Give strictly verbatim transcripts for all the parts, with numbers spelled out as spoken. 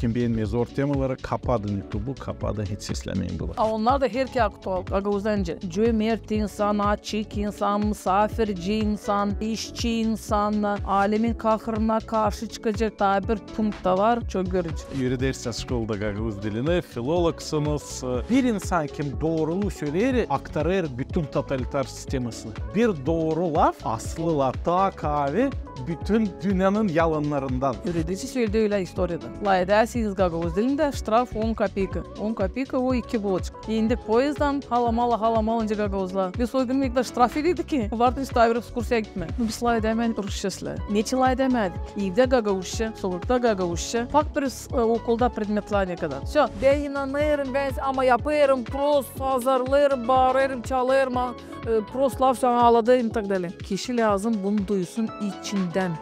Kim beenmeer zor temaları, kapadın YouTubu, kapadın, hiç seslämeyin bunları. A onnar da herkezi aktual, gagauzdan. Cömert insan, açık insan, musaafirci insan, işçi insan, alemin kahırına karşı çıkacek taa bir punkt da var, çok görücü. Üüredersiniz şkolada gagauz dilini, filologsunuz. Bir insan kim dooruluu söleer, aktarêr bütün totalitar sistemasını. Bir dooru laf, aslı laf, taa kaavi bütün dünnenin yalannarından. Üüredici söledi ölä istoriyada. Lafedärsiniz gagauz dilindä, ştraf on kopeyka. On kopeyka o iki bulocuk. İndi poezddan halamalı, halamalı nicä gagauzlar. Biz o gün ne kadar ştraf edärdik ki, vardı biz taa bir ekskursiya gitmää. Nu, biz lafedämedik rusça. Neçin lafedämedik? Evdä gagauzça, sokakta gagauzça. Ufak bir, e, okulda predmetlerä ne kadar. Всё. Bän inanêrım, bän, ama yapêrım, prost azarlêêrım, baarêrım, çalêrım, a, e, prost laf, sora aaladêrım i tak dalä. Kişi lääzım bunu duysun içindän.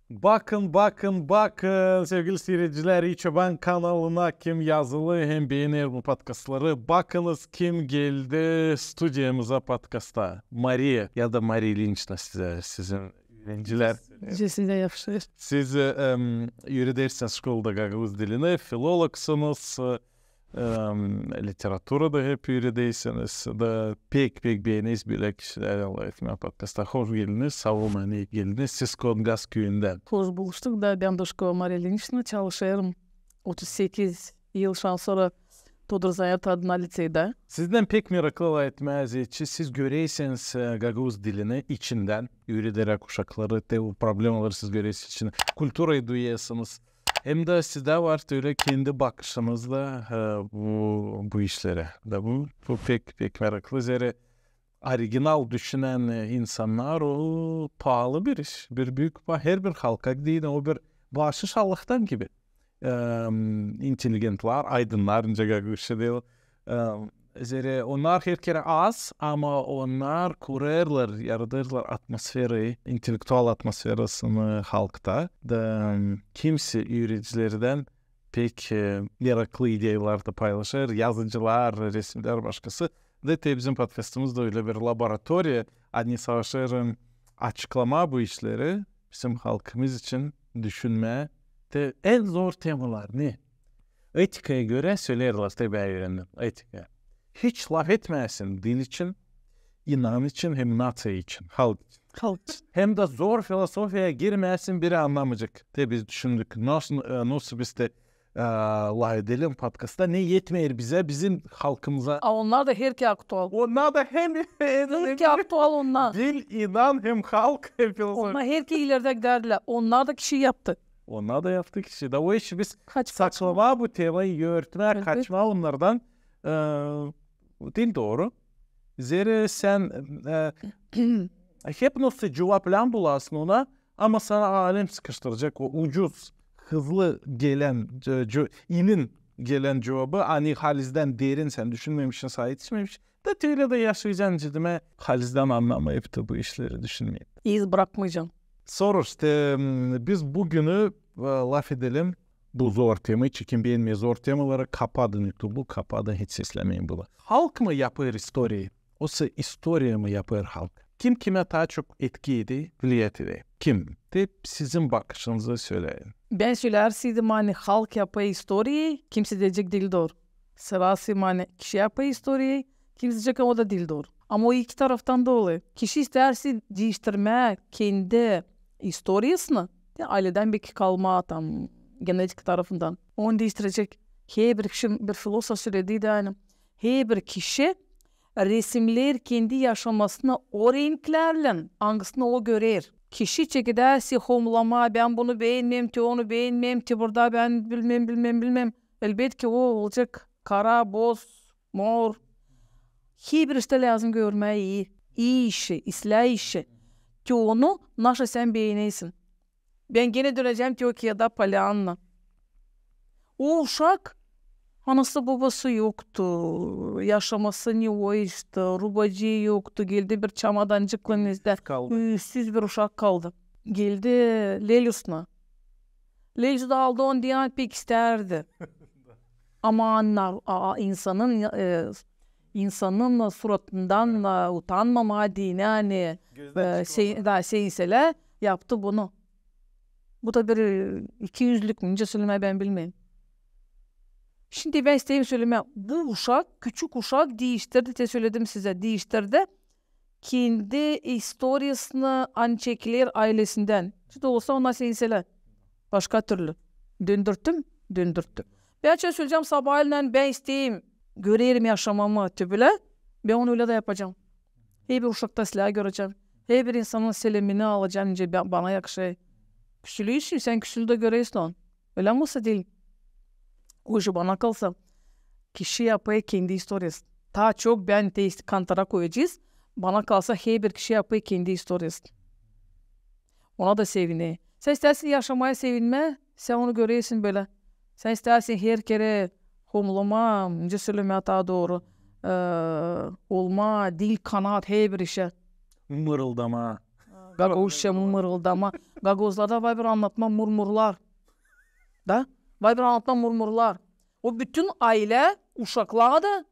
Bakın, bakın, bakın, sevgili siiredicilär, İ Çoban kanalına kim yazılı hem beener bu podkastları, bakınız, kim geldi studiyamıza podkasta. Mariya ya da Mariya İlinçna sizä, sizin üürencilär. Sizä yapışır. Siz, e, em, üüredersiniz şkolada gagauz dilini, filologsunuz, e, em, literaturayı da hep üüredersiniz da pek, pek beenersiniz bölä kişilerlän lafetmää podkasta. Hoş geldiniz, saa olun, ani geldiniz. Siz Kongas küüyündän. Hoş buluştuk da, bän Duşko Mariya İlinçna, çalışêrım otuz sekiz yıl şansora Todur Zanaat adına liţeydä. Sizdän pek meraklı lafetmää, zerä siz görersiniz, e, gagauz dilini içindän, üürederäk uşakları, te o problemaları siz görersiniz içindän, kulturayı duyêrsınız. Hem dä sizdä var ölä kendi bakışınız da, e, bu, bu işlerä. Da bu, bu pek, pek meraklı. Zerä original düşünän, e, insannar, o paalı bir iş, bir büük pa-, herbir halka deyni, o bir baaşış Allahtan gibi. Em, inteligentlär, aydınnar, nicä gagauzça deer. Em, zerä onnar herkerä az, ama onnar kurêrlar, yaradêrlar atmosferayı, intellektual atmosferasını halkta. Da, em, kimisi üüredicilerdän pek, e, meraklı ideyalar da paylaşêr, yazıcılar, resimcilär, başkası. Da te bizim podkastımız da ölä bir laboratoriya, ani savaşêr açıklamaa bu işleri, bizim halkımız için düşünmää. Te en zor temalar ne? Etikaya görä söleerlär, te bän üürendim etikaya. Hiç lafetmeyäsin dil için, inan için hem naţiya için, halk için. Halk için. Hem dä zor filosofiyaya girmeyäsin, biri annamayacek. Te biz düşündük, nasıl, e, nasıl biz te, e, lafedelim podkastta, ne etmeer bizä, bizim halkımıza. A onnar da herkezi aktual. Onnar da hem herkezi aktual onnar. Dil, inan hem halk, hem filozofiya. Onnar herkezi ileri gidärdilär. Onnar da kişi yaptı. Onnar da yaptı kişi. Da o işi biz saklamaa bu temayı, örtmää, kaçmaa onnardan, e, diil dooru. Zerä sän, e, hep nasıl cuvap lääzım bulêrsın ona, ama sana alem sıkıştıracek o ucuz, hızlı gelän, c-, c-, inin gelän cuvabı, ani halizdän derin sän düşünmemişsin, sän etişmemişsin. Da te ölä dä yaşayacan, cidimä, halizdän annamayıp da bu işleri düşünmeyip. İz brakmayacam. Soruş, te, m, biz büünü, e, lafedelim bu zor tema için. Kim beenmeer zor temaları, kapadın YouTubu, kapadın, hiç seslämeyin bunu. Halk mı yapêr istoriyayı? Osa istoriya mı yapêr halk? Kim kimä taa çok etki eder, влиять eder? Kim? Te sizin bakışınızı söleyin. Bän sölärseydim, ani halk yapêr istoriyayı, kimsä deyecek diil dooru. Sölärseydim, ani kişi yapêr istoriyayı, kimsä deyecek, o da diil dooru. Ama o iki taraftan da olêr. Kişi istärse diiştirmää kendi istoriyasını, te, aledän beki kalma, tam, genetika tarafından. Onu diiştirecek. Herbir kişi, bir filozof söledi dä, ani herbir kişi resimneer kendi yaşamasını o renklärlän, angısını o görer. Kişi çekeder sä homlamaa, bän bunu beenmeerim, te onu beenmeerim, te burada bän bilmeerim, bilmeerim, bilmeerim. Elbetki, o olacek kara, boz, mor. Herbir iştä lääzım görmää ii, ii işi, islää işi. Te onu naşey sän beenersin. Bän genä dönecäm te o Kiyada Polyanna. O uşak, anası-bobası yoktu, yaşaması ne o işte, rubacıı yoktu, geldi bir çamadancıklan izdä. Kaldı. Üüssüz bir uşak kaldı. Geldi lelüsnä. Lelüs da aldı onu deyni, pek istärdi. Ama annar, a, a, insanın, e, insanın suratından, e, utanmamaa deyni, ani, e, sä-, da, seninsä lä yaptı bunu. Bu da bir, e, ikiyüzlük mü, nicä sölemää, bän bilmeerim. Şindi bän isteerim sölemää, bu uşak, küçük uşak diiştirdi, te söledim sizä, diiştirdi kendi istoriyasını, ani çekiler aylesindän. Şindi olsa ona sensele. Başka türlü. Döndürttüm, döndürttüm. Bän açan söleyecäm, sabaalän bän isteerim, görerim yaşamamı te bölä, bän onu ölä dä yapacam. Herbir uşakta silää görecäm. Herbir insanın selemini alacam, nicä bä-, bana yakışêr. Küsülüysün, sän küsülü dä göreersin onu. Ölä mi, osa diil? O işi, bana kalsa, kişi yapêr kendi istoriyasını. Taa çok bän te kontra koyacez, bana kalsa, herbir kişi yapêr kendi istoriyasını. Ona da sevinecez. Sän istäsin yaşamaa sevinmää, sän onu göreersin bölä. Sän istäsin her kerä homlamaa, nicä sölemää taa dooru, e, olmaa, dil, kanat, herbir işä. Mırıldamaa. Gagauzça mırıldamaa. Gagauzlarda var bir annatma murmurlar. Da? Var bir annatma murmurlar. O bütün aylä, uşaklar da,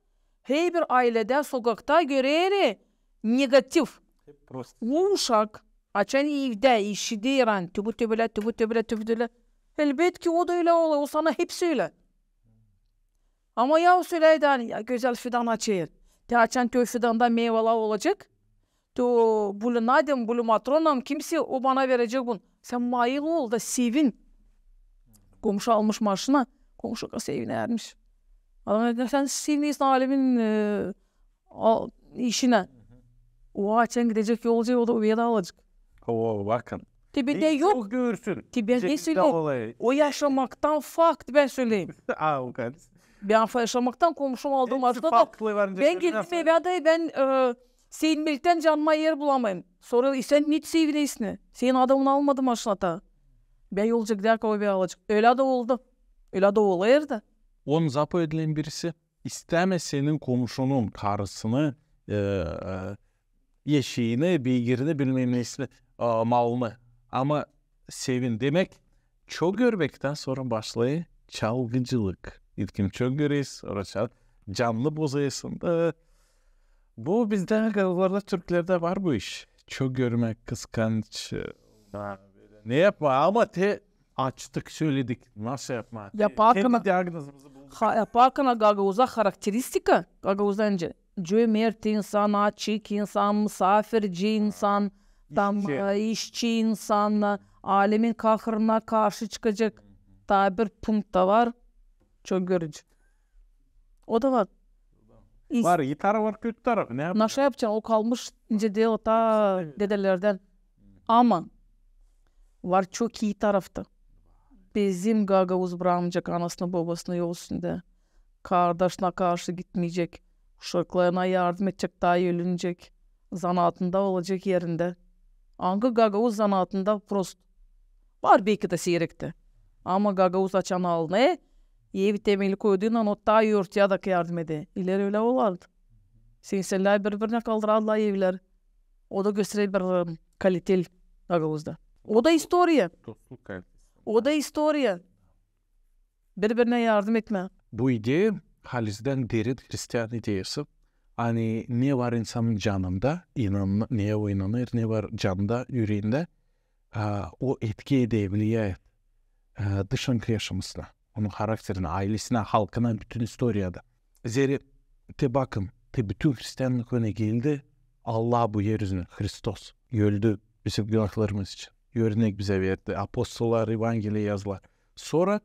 herbir ayledä sokakta görer negativ. Hep prost. O uşak, açan evdä işider, ani te bu te bölä, te bu te bölä, te bu te bölä. Elbetki, o da ölä olêr, o sana hepsi ölä. Ama ya o söleer dä, ani ya gözäl fidan açêr. Te açan te o fidanda meyvalar olacek, te o Bulinadım, Bulimatronam, kimsä o bana verecek bunu. Sän mayıl ol da sevin. Komşu almış maşina, komşu sevinärmiş. Adam deer, sän sevinäsin alemin, e, al, işinä. O açan gidecek yolcu, o da, o da alacek. Oo, bakın. Te bendä yok. Çok görsün. Te bän ne söleyim? O yaşamaktan fakt bän söleyim. Aa, o kadar. Bän fa-, yaşamaktan, komşum aldı maşina da. Bän geldim evä dä, bän, e, sevinmektän canıma er bulamayım. Sora, e, sän ne sevinäsin? Senin adamın almadı maşina taa. Bän yolcu gidärkän o bän alacek. Ölä dä oldu. Ölä dä olêr da. On zapoedlän birisi istämeer senin komşunun karısını, e, e, eşeeni, beygirini, bilmäm nesini, e, malını. Ama sevin. Demäk, çok görmektän sora başlêêr çalgıcılık. İlkin çok görer, sora çal-, canını bozêrsın da. Bu bizdä, gagauzlarda, türklerdä var bu iş. Çok görmäk, kıskanç. E, ne yapmaa? Ama te açtık, söledik. Nasıl yapmaa? Te, Yaparkana- kendi diagnozumuzu bulduk. Ha, yaparkana gagauza harakteristika, gagauzdan cömert insan, açık insan, musafirci insan, tam, İşçi. E, işçi insan, alemin kahırına karşı çıkacek. Taa bir punkt da var, çok görücü. O da var. İns- Var iyi tarafı, var kötü tarafı. Ne yapmaa? Naşa yapacan, o kalmış nicä dä o taa dedelerdän. Ama var çok ii tarafta. Bizim gagauz brakmayacek anasını, bobasını yol üstündä. Kardaşına karşı gitmeyecek. Uşaklarına yardım edecek, taa ölüncek. Zanaatında olacek erindä. Angı gagauz zanaatında prost? Var beki dä siirektä. Ama gagauz açan alınêr, ev temeli koyduunnan o taa örtüyä dä yardım eder. İleri ölä olardı. Sensälär biri-birinä kaldırardılar evleri. O da gösterer bir, e, kaliteli gagauzda. O da istoriya. Dostluk kalitesi. O da istoriya. Biri-birinä yardım etmää. Bu ideya halizdän derin hristian ideyası. Ani ne var insanın canında, inan-, neyä o inanêr, ne var canında, üreendä, a, o etki eder, влияет, a, dışınkı yaşamasına, onun harakterinä, ailesinä, halkına, bütün istoriyada. Zerä te bakın, te bütün hristianlık öne geldi, Allah bu er üzünä, Hristos öldü bizim günahlarımız için. Örnek bizä verdi, apostollar, Evangeliya yazdılar. Sora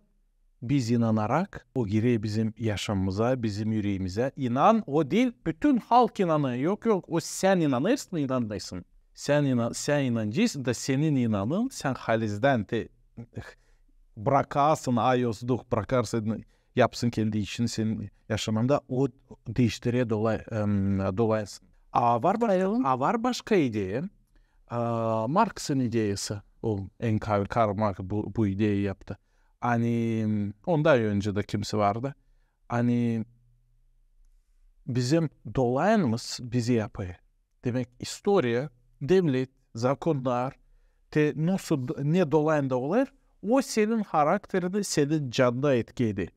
biz inanarak, o girer bizim yaşamamıza, bizim üreemizä. İnan, o diil, bütün halk inanêr. Yok, yok, o sän inanêrsın, inanmêêrsın. Sän inan-, sän inanêrsın da senin inanın, sän halizdän te brakêrsın, Ayoz Duh brakêrsın, yapsın kendi işini senin yaşamanda, o diiştirer dola-, em, dolayısın. A var başka, a var başka ideya. A, Marksın ideyası. O en kavi Karl Marks bu, bu ideyayı yaptı. Ani ondan öncä dä kimisi vardı. Ani bizim dolayanımız bizi yapêr. Demäk, istoriya, devlet, zakonnar, te nasıl d-, ne dolayında olêr, o senin harakterini, senin canına etki eder.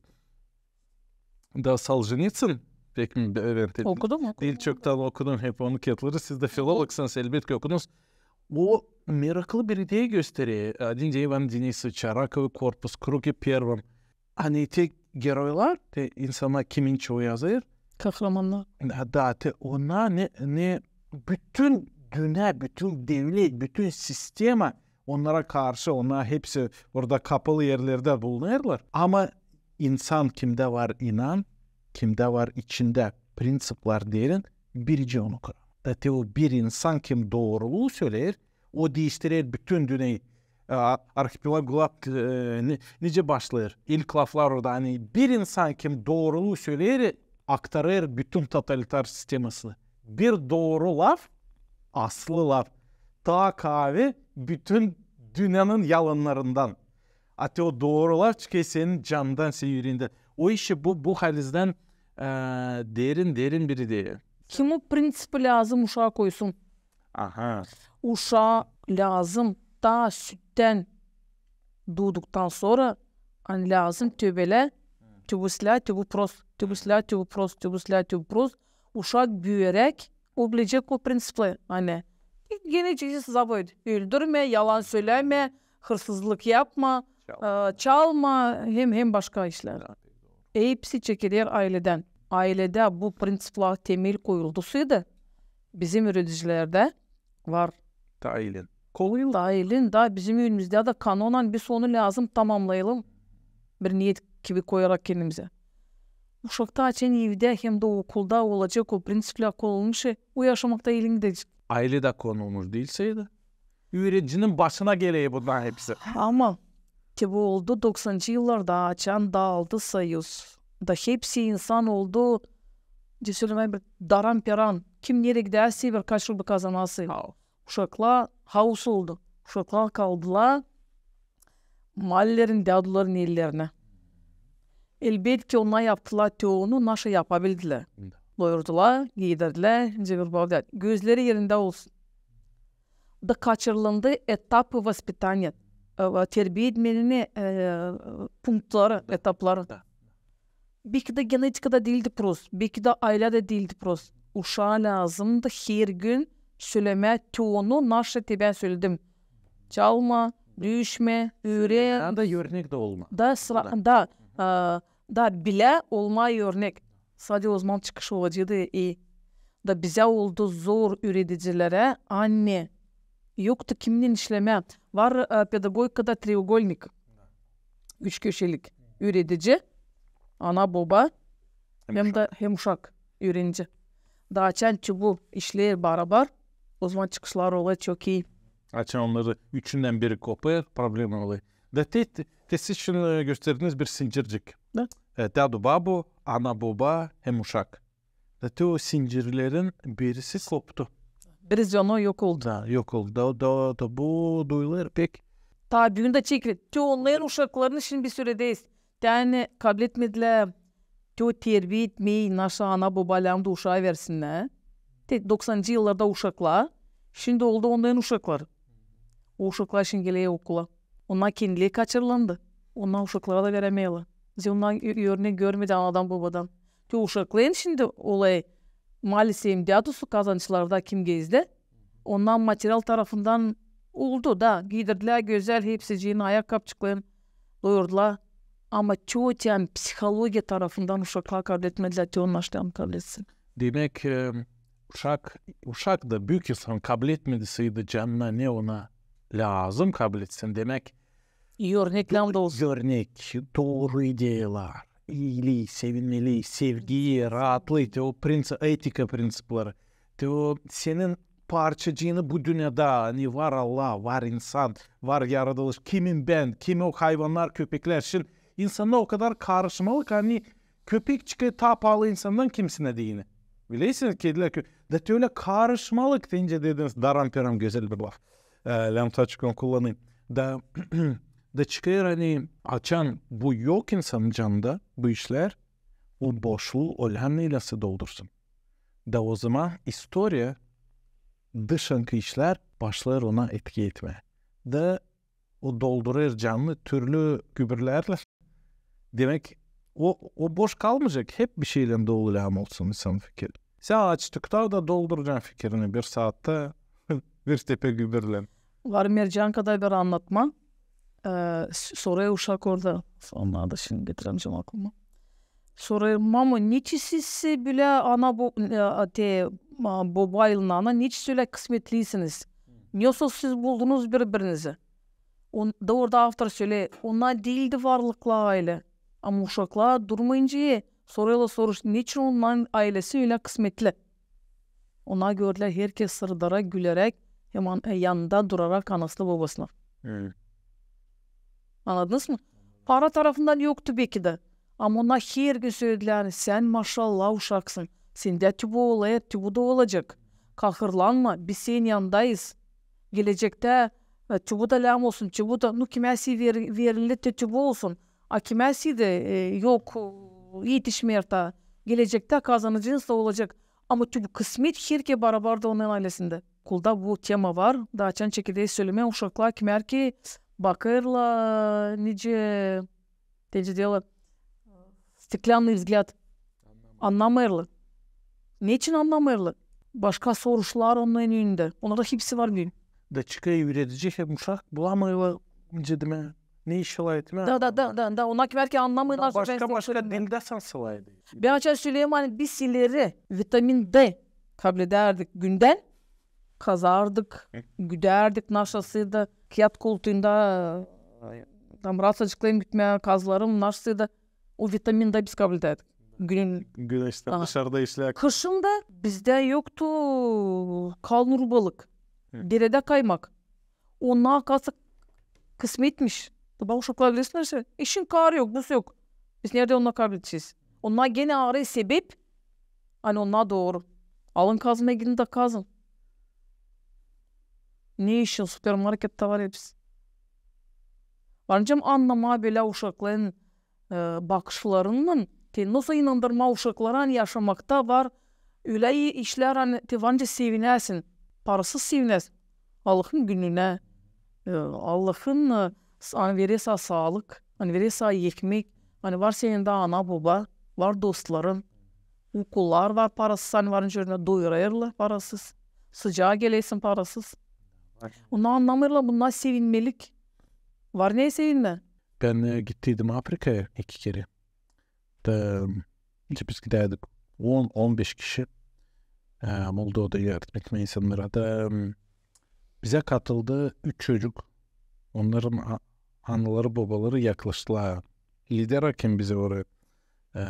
Da Soljenitsin, pek mi be-, ben te-, Okudun mu? Diil çoktan okudum hep onun kitapları. Siz dä filologsınız, elbetki okudunuz. O meraklı bir ideya gösterer. Один день Иван Денисович, раковый корпус, круги первом. Ani te geroylar, te insannar, kimin çoyu hazır. Kahramannar. Da te onnar ne, ne bütün dünnä, bütün devlet, bütün sistema onnara karşı, onnar hepsi orada kapalı erlerdä bulunêrlar. Ama insan, kimdä var inan, kimdä var içindä prinţiplar derin, biricä onu kırar. Da te o bir insan, kim dooruluu söleer, o diiştirer bütün dünnä. E, arhipelag Gulat, e, ne, nicä başlêêr? İlk laflar orada, ani bir insan, kim dooruluu söleer, aktarêr bütün totalitar sistemasını. Bir dooru laf, aslı laf, taa kaavi bütün dünnenin yalannarından. A te o dooru laf çıkêr senin canından, senin üreendän. O işi bu, bu halizdän, e, derin, derin bir ideya. Kim o prinţipi lääzım uşaa koysun? Aha. Uşaa lääzım taa süttän duuduktan sora, ani lääzım töbelä, tübüslä, tübü prost, tübüslä, tübü prost, tübüslä, tübü prost. Uşak büüyäräk, o bilecek o prinţipleri, ani genä çekecek zapovedi. Öldürmä, yalan sölämä, hırsızlık yapma, e, çalma, hem, hem başka işlär. Hepsi çekiler ayledän. Ayledä bu prinţiplar temel koyuldusaydı, bizim üüredicilerdä var. Taa ilin. Kolay. Taa ilin, da bizim üülümizdä dä kanonan biz onu lääzım tamamnayalım. Bir niyet kibi koyarak kendimizä. Uşakta açan evdä hem dä okulda olacek o prinţiplär konulmuş, o yaşamakta ilin gidecek. Ayledä konulmuş diilseydi, üüredicinin başına geler bunnar hepsi. Ama te bu oldu doksancı yıllarda, açan daaldı Soyuz. Da hepsi insan oldu, da sölemää bir daran-peran. Kim nereyi gidärsä, bir kaç rubl kazanarsa. Uşaklar haos oldu. Uşaklar kaldılar mahallenin däduların ellerinä. Elbetki, onnar yaptılar te onu, naşey yapabildilär. Doyurdular, giidirdilär, nicä bir baba. Gözleri erindä olsun. Da kaçırılındı etapı vospitaniya, e, terbiä etmenin, e, punktları, etapları. Beki dä genetikada diildi prost, beki dä ayledä diildi prost. Uşaa lääzımdı hergün sölemää te onu, naşey te bän söledim. Çalma, düşmä, üüren. Da örnek dä olmaa. Da sıra, da, e, da bilä olmaa örnek. Sade ozaman çıkış olaceydı, e. Da bizä oldu zor üüredicilerä, ani yoktu kiminnän işlemää. Var, e, pedagogikada treugolnik. Üç köşelik. Üüredici, ana, boba, hem dä hem uşak, üüredicä. Da açan te bu işleer barabar, ozaman çıkışlar olêr çok ii. Açan onnarı üçündän biri kopêr, problema olêr. Da te, te, te siz şindi, e, gösterdiniz bir sincircik. Da. E, dädu-babu, ana-boba hem uşak. Da te o sincirlerin birisi koptu. Birisi onu yok oldu. Da, yok oldu. Da, da, da bu duyulêr pek. Taa büün dä çekiler. Te onnarın uşaklarını şindi biz üürederiz. Te ani kabletmedilär te o terbiä etmeyi, naşey ana-boba lääzımdı uşaa versinnär. Te doksancı yıllarda uşaklar. Şindi oldu onnarın uşakları. O uşaklar şindi geler okula. Onnar kendileri kaçırılındı. Onnar uşaklara da verämeerlär. Zerä onnar ü-, örnek görmedi anadan-bobadan. Te uşakların şindi olêr, maalesef, dädusu kazançlarda kim gezdä. Onnar material tarafından oldu da, giidirdilär gözäl hepsicini, ayak kapçıkların doyurdular. Ama te o psihologiya tarafından uşaklar kabletmedilär, te onu naşey kabletsin. Demäk, e, uşak, uşak da büük insan kabletmedi saydı canına, ne ona lääzım kabletsin. Demäk, örnek lääzım da olsun. Örnek, dooru ideyalar, iilii, sevinmelii, sevgiyi, raatlıı, te o prinţi-, etika prinţipleri, te o senin parçacıını bu dünnedä, ani var Allah, var insan, var yaradılış, kimim bän, kimi o hayvannar, köpeklär. Şindi insannar o kadar karışmalı ki, ani köpek çıkêr taa paalı insandan, kimsinin deyni. Bilersiniz, kedilär, kö-, da te ölä karışmalı ki, te nicä dediniz, daran-peran gözäl bir laf. E, lääzım açık onu kullanayım. Da, da çıkêr, ani açan bu yok insanın canında, bu işlär, o boşluu o lääzım neyleyärsä doldursun. Da ozaman istoriya, dışınkı işlär başlêêr ona etki etmää. Da o doldurêr canını türlü gübürlärlän. Demäk, o, o boş kalmayacek. Hep bir şeylän dolu lääzım olsun insanın fikiri. Sän aç tutar da dolduracan fikirini bir saatta. bir tepä gübürlän. Var Mercankada bir annatma. E, s-, sorêr uşak orada. Onnar da şindi getiremeyecäm aklıma. Sorêr: "Mamo, neçin siz bölä ana bo-, e, te, a, boba ile ana, neçin siz ölä kısmetlisiniz? Nesoy siz buldunuz biri-birinizi?" On-, da orada avtor söleer: "Onnar diildi varlıklı aylä." Ama uşaklar durmayınca sorêrlar soruş, neçin onnarın aylesi ölä kısmetli. Onnar gördülär, herkez sırdarêr, güleräk, hem an-, e, yanında durarak anasına-bobasına. Annadınız mı? Para tarafından yoktu beki dä. Ama onnar her gün söledilär: "Sän, maşallah, uşaksın. Sendä tüübü olêr, tüübü dä olacek. Kahırlanma, biz senin yanındayız. Gelecektä, e, tüübü dä lääm olsun, tüübü dä, nu, kimä si ver-, verildi, te tüübü olsun. A kimä si dä, e, yok, e, etişmeer taa. Gelecektä kazanıcınız da olacek." Ama tüübü kısmet herkerä barabar da onun aylesindä. Okulda bu tema var. Da açan çekederiz sölemää, uşaklar kimär ki bakêrlar, nicä, nicä deerlär, стеклянный взгляд. Annamêêrlar. Neçin annamêêrlar? Başka soruşlar onnarın önündä. Onnarda hepsi var büün. Da çıkêr üüredici hem uşak, bulamêêrlar, nicä demää, ne iş alay etmää. Da, da, da, da, da. Onnar kimär ki annamêêrlar. Da başka, başka dildä sän sılay. Bän açan söleerim, ani biz ileri vitamin D kabledärdik gündän, kazardık, güdärdik, naşasıydı, kiyat koltuunda, e, tam raasacıklayım gütmää, kazlarım, naşasıydı. O vitamin D biz kabledärdik. Günün güneştä dışarda işlää. Kışın da bizdä yoktu kalın rubalık. Deredä kaymak. Onnar kasa kısmetmiş. Tabii uşaklar bilersin, işin karı yok, busu yok. Biz neredä onnar kabledecez? Onnar genä arêêr sebep, ani onnar dooru. Alın kazmaya, gidin da kazın. Ne işin, supermarkettä var hepsi. Var nicä annamaa bölä uşakların, e, bakışlarınnan, te nasıl inandırmaa uşakları, ani yaşamakta var ölä i-, işlär, ani te var nicä sevinäsin, parasız sevinäsin. Allahın gününä, e, Allahın, e, s-, ani verer sana saalık, ani verer sana ekmek, ani var senin dä ana-boba, var dostların, okullar var parasız, ani var nicä doyurêrlar parasız, sıcaa gelersin parasız. Onnar annamêêrlar, bunnar sevinmelik. Var neyä sevinmää. Bän, e, gittiydim Afrikaya iki kerä. Da, nicä biz gidärdik on, on beş kişi. E, Moldovada yardım etmää insannara. Da, m, bizä katıldı üç çocuk. Onnarın a-, anaları, bobaları yaklaştılar. Lider hakim bizi oraya, e,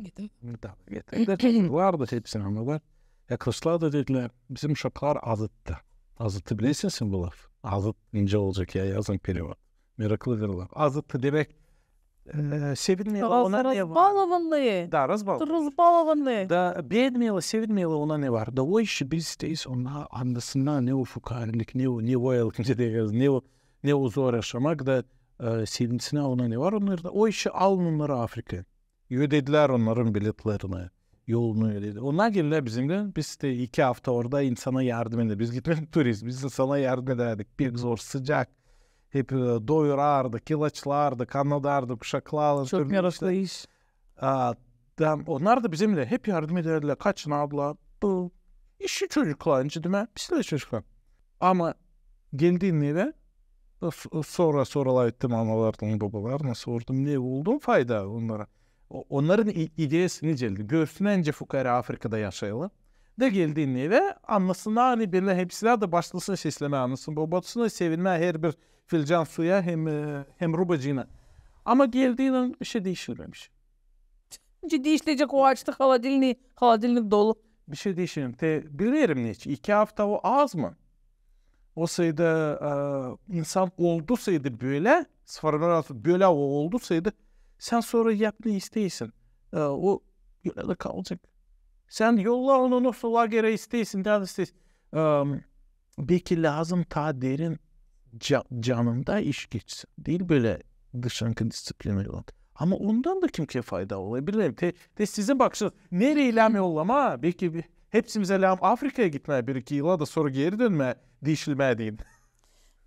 getirdi. Da, getirdi. Vardı hepsini analar. Yaklaştılar da dedilär, bizim uşaklar azıttı. Azıttı, bilersin sän bu laf? Azıt nicä olacek ya, yazın перевод. Meraklıdırlar. Azıttı demäk, e, sevinmeerlär ona ne var. Razbalovanные. Da, razbalovanные. Razbalovanные. Da, begenmeerlär, sevinmeerlär ona ne var. Da o işi biz isteeriz, onnar annasınnar ne o fukaarlık, ne o, ne o aylık, ne o, ne o zor yaşamak da, e, sevinsinär ona ne var. Onnar da o işi alın onnarı Afrikaya. Ödedilär onnarın biletlerini, yolunu ödedi. Onnar geldilär bizimnän. Biz dä iki afta orada insana yardım edärdä. Biz gitmedik turist, biz insana yardım edärdik. Pek zor, sıcak. Hep, e, doyurardık, ilaçlardık, annadardık, uşaklarla. Çok meraklı iş. A, da, onnar da bizimnän hep yardım edärdilär. Kaçın abla, bu işi çocuklar, nicä demää, pislää çocuklar. Ama geldiin evä, s-, sora, sora lafettim analarlan, bobalarlan, sordum, ne oldu fayda onnara. O-, onnarın i-, ideyası nicä geldi. Görsünnär nicä fukaarä Afrikada yaşêêrlar. Da geldiin evä, annasınnar, ani bölä hepsinä da başlasın seslemää, annasın, bobasına, sevinmää herbir filcan suya hem, e, hem rubacıına. Ama geldiin an bişey diişilmemiş. Nicä diişilecek, o açtı холодильник, холодильник dolu. Bişey diişilmemiş. Te, bilerim neçin. İki afta o az mı? Olsaydı, e, insan oldusaydı bölä, сформировался, bölä o oldusaydı, sän sora yap ne isteersin. E, o ölä dä kalacek. Sän yolla onu nasıl lagerä isteersin, nä isteersin. E, beki lääzım taa derin ca-, canında iş geçsin. Diil bölä dışarınkı disţiplinaylan. Ama ondan da kimseyä fayda olêr. Bilerim, te, te sizin bakışınız. Nereyi lääm yollamaa? Beki bi-, hepsimizä lääm Afrikaya gitmää bir-iki yıla da sora geeri dönmää, diişilmää deyni.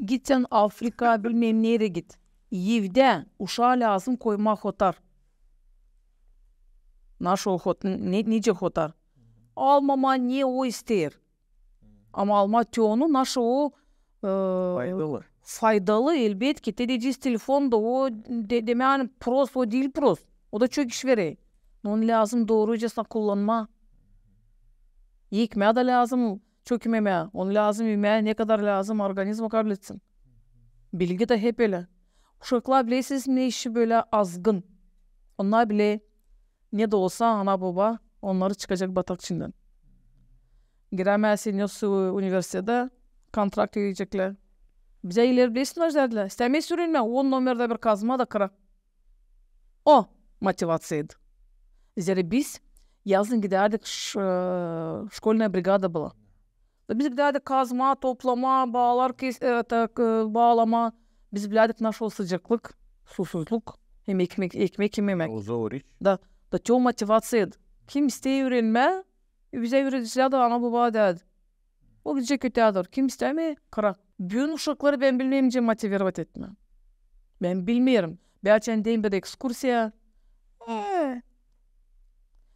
Git sän Afrikaya, bilmeerim nereyi git. Evdä uşaa lääzım koymaa hotar. Naşo hot-, ne, nicä hotar. Almamaa ne o isteer. Ama almaa te onu, naşı o, e, faydalı, elbetki. Te deyecez, telefon da o, de, demää, ani prost, o diil prost. O da çok iş verer. Onu lääzım doorucasına kullanmaa. Ekmää dä lääzım çok imemää. Onu lääzım imää, ne kadar lääzım organizma kabletsin. Bilgi dä hep ölä. Uşaklar, bilersiz, ne işi bölä azgın. Onnar bile, ne dä olsa, ana-boba onnarı çıkacek batak içindän. Girämää seniz universitetä, kontrakt edeceklär. Bizä ileri, bilersin, ne derdilär? İstämeer üürenmää, on nomerdä bir kazma da kıra. O motivaţiyaydı. Zerä biz yazın gidärdik, ş-, e, şkolnaya brigada bula. Da biz gidärdik kazmaa, toplamaa, baalar kes-, e, tak, e, baalamaa. Biz bilärdik, naşey sıcaklık, susuzluk hem ekmek, ekmek imemäk. O zor iş. Da, da te o motivaţiyaydı. Kim isteer üürenmää, e, bizä üüredicilär dä, ana-boba deyärdi. O gidecek öteyä dooru. Kim istämeer, kıra. Büün uşakları bän bilmeerim nicä motivirovat etmää. Bän bilmeerim. Bän açan deyim bir ekskursiya. E,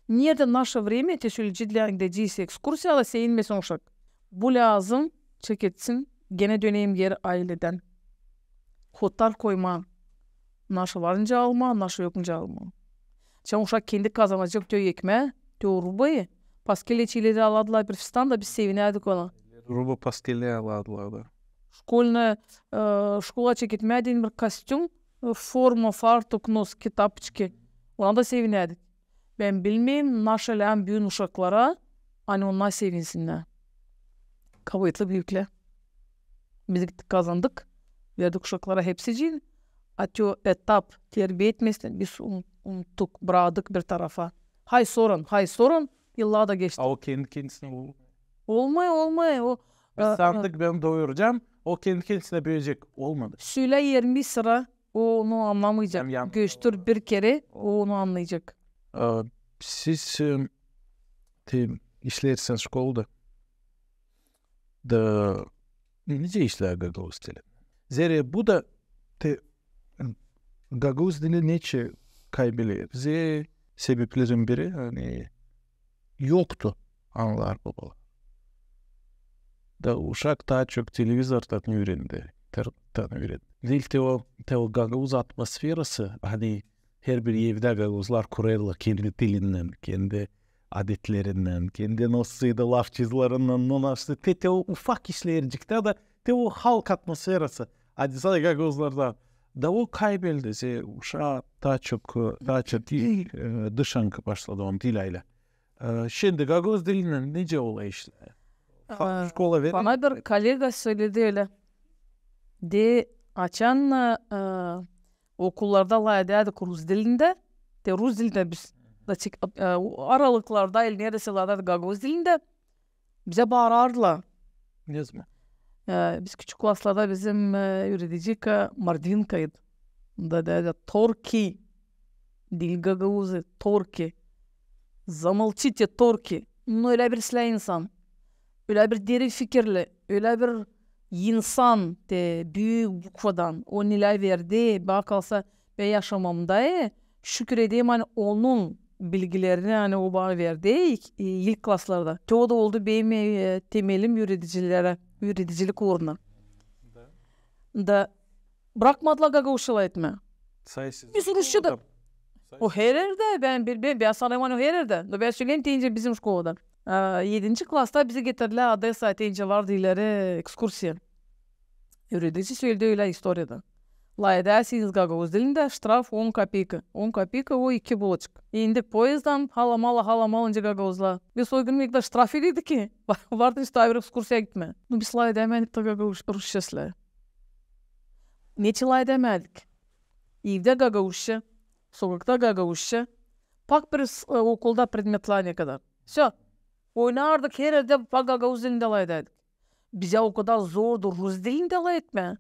neredä наше время, te söleyecektim, gidecez ekskursiyaya, sevinmesin uşak. Bu lääzım çeketsin, genä döneyim geri, ayledän. Hotar koymaa. Naşı var nicä almaa, naşı yok nicä almaa. Çaam uşak kendi kazanacek te o ekmää, te o rubayı. Paskelä çiileri alardılar bir fistan da biz sevinärdik ona. Ruba paskelä alardılar da. Şkolnaya, e, şkola çeketmää deyni bir kostüm, e, forma, fartuk, noski, tapoçki. Ona da sevinärdik. Bän bilmeerim, naşey lääm büün uşaklara, ani onnar sevinsinnär. Kuvvetli büüklär. Biz gittik, kazandık, verdik uşaklara hepsicin. A te o etap terbiya etmesini biz un-, unuttuk, braktık bir tarafa. Hay soran, hay soran, yıllar da geçti. A o kendi kendisinä olmêêr. Olmêêr, olmêêr. O, biz, e, sandık, bän doyuracam, o kendi kendisinä bölecek. Olmadı. Sölä irmi sıra, o onu annamayacek. Göstär bir kerä, o onu annayacek. A, siz, e, te işleersiniz şkolada. Da nicä işleer gagauz dili? Zerä bu da te, gagauz dili neçin kaybeder? Zerä sebeplerin biri, ani yoktu analar-bobalar. Da uşak taa çok televizordan üürendi, ter-, tan üürendi. Diil te o, te o gagauz atmosferası, ani herbir evdä gagauzlar kurêrlar kendi dilindän, kendi adetlerinnän, kendi nasıl da lafçızlarınnan, no nasıl, te, te o ufak işlerciktä da, te o halk atmosferası, ani sadä gagauzlardan. Da o kaybeldi, se uşaa taa çok, taa çok diil, e, dışankı başladı, on diil aylä. E, şindi gagauz dilindän nicä olêr işlär? Fa-, e, şkola verer? Bana bir kolega söledi ölä. De, açan, e, okullarda lafedärdik rus dilindä, te rus dilindä biz, da çık-, e, aralıklarda ili neredä se lafedärdik gagauz dilindä, bizä baarardılar. Ne zaman? E, biz küçük klaslarda bizim, e, üüredicika Mordvinkaydı. Da, da, da, torki. Diil gagauzı, torki. Zamolçite, torki. Nu, ölä bir islää insan. Ölä bir derin fikirli, ölä bir insan, te büük bukvadan. O nelär verdi, bana kalsa, bän yaşamamda, e, şükür ederim, ani onun bilgilerini, ani o bana verdi ilk, ilk klaslarda. Te o da oldu benim, e, temelim üüredicilerä, üüredicilik uuruna. Da. Da brakmadılar gagauzça lafetmää. Biz rusça da. O hererdä, bän, bän, bän, bän sanêrım, ani o hererdä. Da bän söleyim, te nicä bizim şkolada. A, edinci klasta bizi getirdilär Odesaya, te nicä vardı ileri ekskursiya. Üüredici söledi ölä istoriyadan. Lafedärsiniz gagauz dilindä, ştraf on kopeyka. On kopeyka, o iki buloçka. İndik poezddan, halamala, halamala, nicä gagauzlar. Biz o gün ilk dä ştraf edildik ki, vardı işte bir ekskursiya gitmää. Nu, biz lafedämärdik da gagauz, rusça islää. Neçin lafedämärdik? Evdä gagauzça, sokakta gagauzça, pak bir s-, e, okulda predmetlär ne kadar. Всё. Oynardık, hererdä pak gagauz dilindä lafedärdik. Bizä o kadar zordu rus dilindä lafetmää.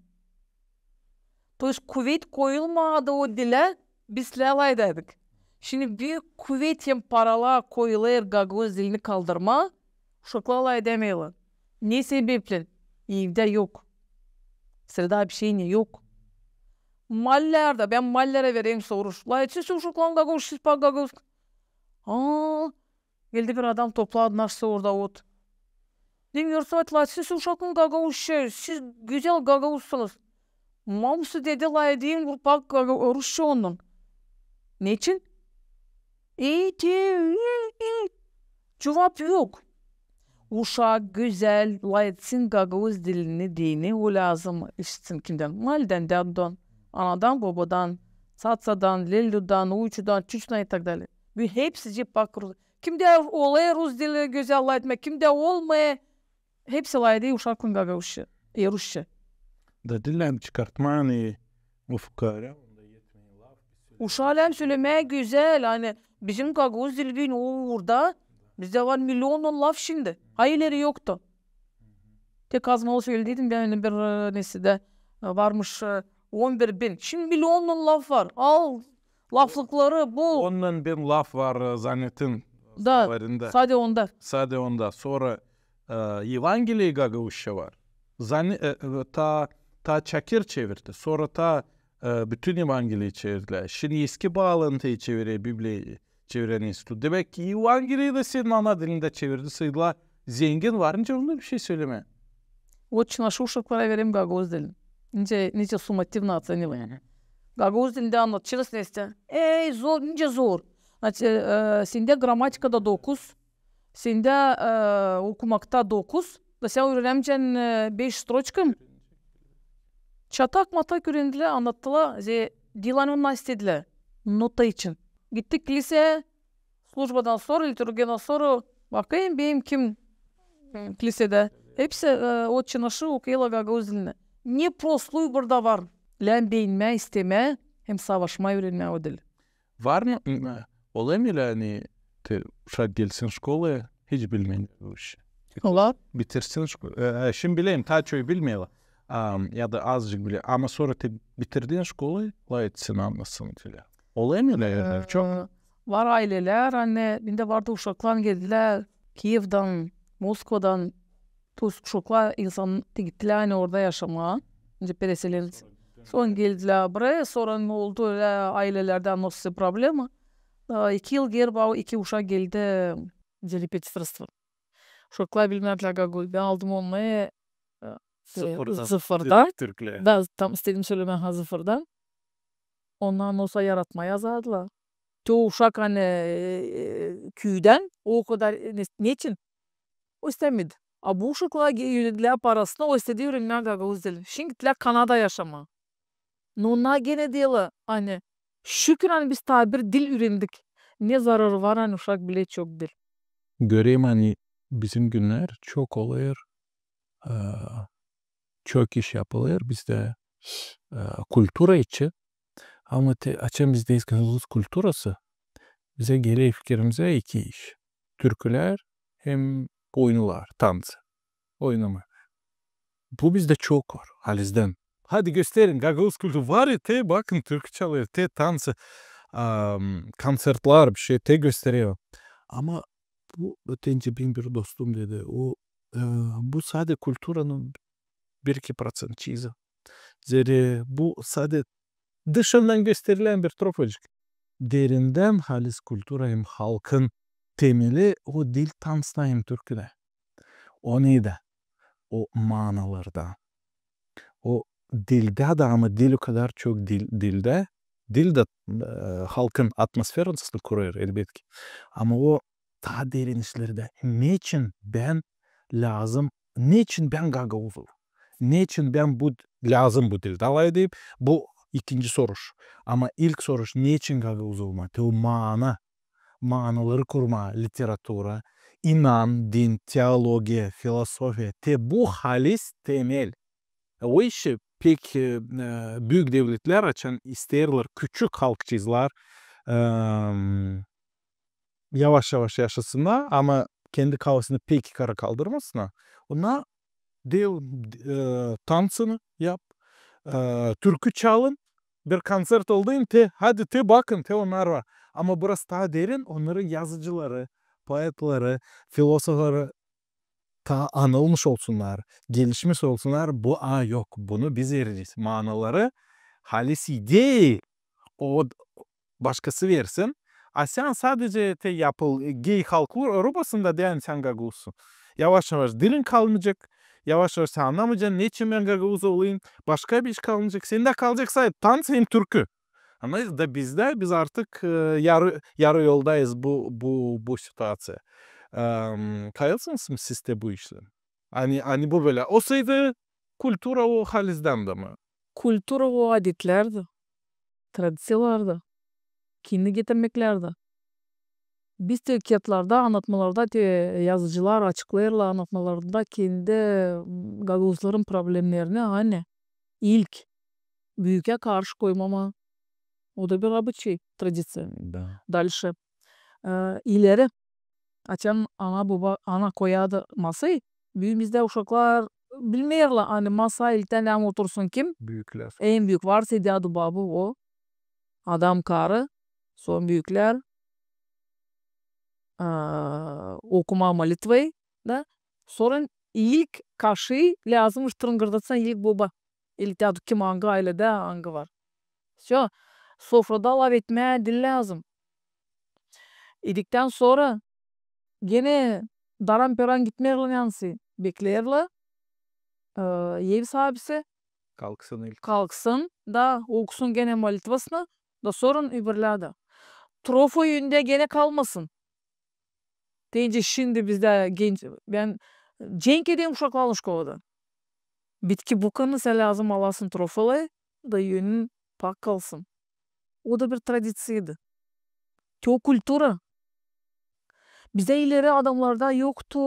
То есть kuvet koyulmadı o dilä, biz lafedärdik. Şindi büük kuvet hem paralar koyulêr gagauz dilini kaldırmaa, uşaklar lafedämeerlär. Ne sebeplän? Evdä yok. Среда общения yok. Mallerdä, bän mallerä vereyim soruş. Lafetsin uşaklarlan gagauz, siz pak gagauz. Aa, geldi bir adam, topladı naşey orada ot. Dedim, Yaroslav Atlaeviç, siz uşaklan gagauzça, siz gözäl gagauzsanız. Mamsı dedi, lafedeyim, pak gaga-, rusça ondan. Neçin? İi, te, i, i. Cuvap yok. Uşak gözäl lafetsin gagauz dilini deyni, o lääzım işitsin kimdän? Maallän, dädudan, anadan, bobadan, tsatsadan, lelludan, uyçudan, çuçudan i tak dalje. Ve hepsi de pak rus. Kimdä olêr rus dili gözäl lafetmää, kimdä olmêêr, hepsi lafedeyim uşaklan gagauzça, e, rusça. Da diil lääzım çıkartmaa, ani o fukaarä, onda etmeer laf. Uşaa lääzım sölemää gözäl, ani bizim gagauz dili deyni o uurda, bizdä var milyoonnan laf şindi. Ha ileri yoktu. Tek az malı sölediydim, bän bir, e, nesedä, e, varmış, e, on bir bin. Şindi milyoonnan laf var. Al, laflıkları bul. On bin laf var, e, zannetin. Da, slovarında. Sade onda. Sade onda. Sora, e, Evangeliyi gagauzça var. Zanne-, e, e, taa, taa Çakır çevirdi. Sora taa, e, bütün Evangeliyi çevirdilär. Şindi Eski Baalantıyı çevirer, Bibliyayı çeviren institut. Demäk ki, Evangeliyi da senin ana dilindä çevirdi, saydılar. Zengin var, nicä onda bir şey sölemää. Otçe naşı uşaklara vererim gagauz dilini. Nicä, nicä суммативно оценивать. Gagauz dilindä annadacez nesä. Ey, zor, nicä zor. Значит, e, sendä gramatikada dokuz, sendä, e, okumakta dokuz, da sän üürenämeyecän, e, beş stroçka. Çatak-matak üürendilär, annattılar, ze, diil ani onnar istedilär. Nota için. Gittik klisäyä, slujbadan sora, liturgiyadan sora, bakêrım, benim kim, e, klisädä. Hepsi, e, otçe naşı okuyêrlar gagauz dilini. Ne prosluy burada var. Lääzım beenmää, istemää, hem savaşmaa üürenmää o dili. Var mı, m, e, olêr mı ölä, ani te uşak gelsin şkolaya, hiç bilmeer bu işi? Olar. Bitirsin şko-, e, e, şindi bileyim, taa çoyu bilmeerlär. Am, ya da azıcık biler. Ama sora te bitirdin şkolayı, lafetsin, annasın filan. Olêr mı ölä erlär? Çok. E, var aylelär, ani bendä vardı uşaklar geldilär Kiyevdan, Moskvadan, то есть uşaklar insan gittilär, ani orada yaşamaa. Nicä переселенцы. Sora geldilär buraya, sora ne oldu, ölä aylelerdä annasın problema. E, iki yıl geeri bana iki uşak geldi, nicä репетиторство. Uşaklar bilmärdilär gagauz. Bän aldım onnarı, e, sıfırdan. Sıfırdan. Tür-, türklär. Da, tam istedim sölemää, ha, sıfırdan. Onnar nosa yaratmaa yazardılar. Te o uşak, ani, e, e, küüdän, o kadar, e, ne, neçin? O istämedi. A bu uşaklar ge-, üüredilär parasına, o istedi üürenmää gagauz dilini. Şindi gittilär Kanadaya yaşamaa. No onnar genä deerlär, ani, şükür, ani biz taa bir dil üürendik. Ne zararı var, ani uşak biler çok dil. Görerim, ani bizim günnär çok olêr, e, çok iş yapılêr bizdä, e, kultura için. Ama te, açan biz deeriz gagauz kulturası, bizä geler fikirimizä iki iş. Türkülär hem oyunlar, tanţı. Oynamaa. Bu bizdä çok var, halizdän. Hadi gösterin, gagauz kultura var ya, te bakın, türkü çalêr, te tanţı, am, konţertlär, bişey, te göstererim. Ama bu, ötencä benim bir dostum dedi, o, e, bu sade kulturanın bir-iki proţentçizi. Zerä bu sade dışından gösterilän bir tropacık. Derindän halis kultura hem halkın temeli o diil tanţıda hem türküdä. O nedä? O maanalarda. O dildä dä, ama diil o kadar çok dil-, dildä. Dil dä, e, halkın atmosferasını kurêr, elbetki. Ama o taa derin işlerdä. Neçin bän lääzım, neçin bän gagauz olêrım? Neçin bän bu, lääzım bu dildä lafedeyim? Bu ikinci soruş. Ama ilk soruş, neçin gagauz olmaa? Te o maana, maanaları kurmaa, literatura, inan, din, teologiya, filosofiya, te bu halis temel. O işi pek, e, e, büük devletlär açan isteerlär küçük halkçıızlar, em, yavaş-yavaş yaşasınnar, ama kendi kafasını pek yukara kaldırmasınnar. Ona deer, e, tanţını yap, e, türkü çalın, bir konţert oldu, te, hadi te bakın, te onnar var. Ama burası taa derin, onnarın yazıcıları, poetleri, filosofları taa anılmış olsunnar, gelişmiş olsunnar, bu, a, yok, bunu biz vereceğiz. Maanaları, halis ideyi, o başkası versin, A sän sadece te yapıl, e, gey halklar arubasında deyni sän gagauzsun. Yavaş-yavaş dilin kalmayacek. Yavaş-yavaş sän annamayacan, neçin bän gagauz olayım. Başka bir iş kalmayacek. Sendä kalacek sadece tans hem türkü. Ama da bizdä, biz artık, e, yarı, yarı yoldayız bu, bu, bu situaţiya. Em, kayılsınız mı siz te bu işlän? Ani, ani bu bölä olsaydı, kultura o halizdän dä mi? Kultura o adetlär dä, tradiţiyalar da, kendi getirmeklär dä. Biz te kiyatlarda, annatmalarda te yazıcılar açıklêêrlar annatmalarında kendi, m, gagauzların problemnerini, ani ilk büükä karşı koymama. O da bir обычай, tradiţiya. Da. Дальше. E, ileri. Açan ana, boba, ana koyardı masayı, büümizdä uşaklar bilmeerlär, ani masa ilktän hem otursun kim? Büüklär. En büük varsa, dädu, babu, o. Adam, karı, son büüklär. A, okuma molitvayı da. Sora ilk kaşıı lääzım tıngırdatsan ilk boba. İlk dädu, kim angı ayledä, angı var. Всё. Sofrada laf etmää diil lääzım. İdiktän sora genä daran-peran gitmeerlär, ani bekleerlär, e, ev saabisi kalksın ilk. Kalksın da okusun genä molitvasını, da sora öbürlär dä. Trofa üündä genä kalmasın. Deyni şindi bizdä genç, bän cenk ederim uşaklarlan şkolada. Bitki bukanı sän lääzım alasın trofalayı, da üünin pak kalsın. O da bir tradiţiyaydı. Te o kultura. Bizdä ileri adamlarda yoktu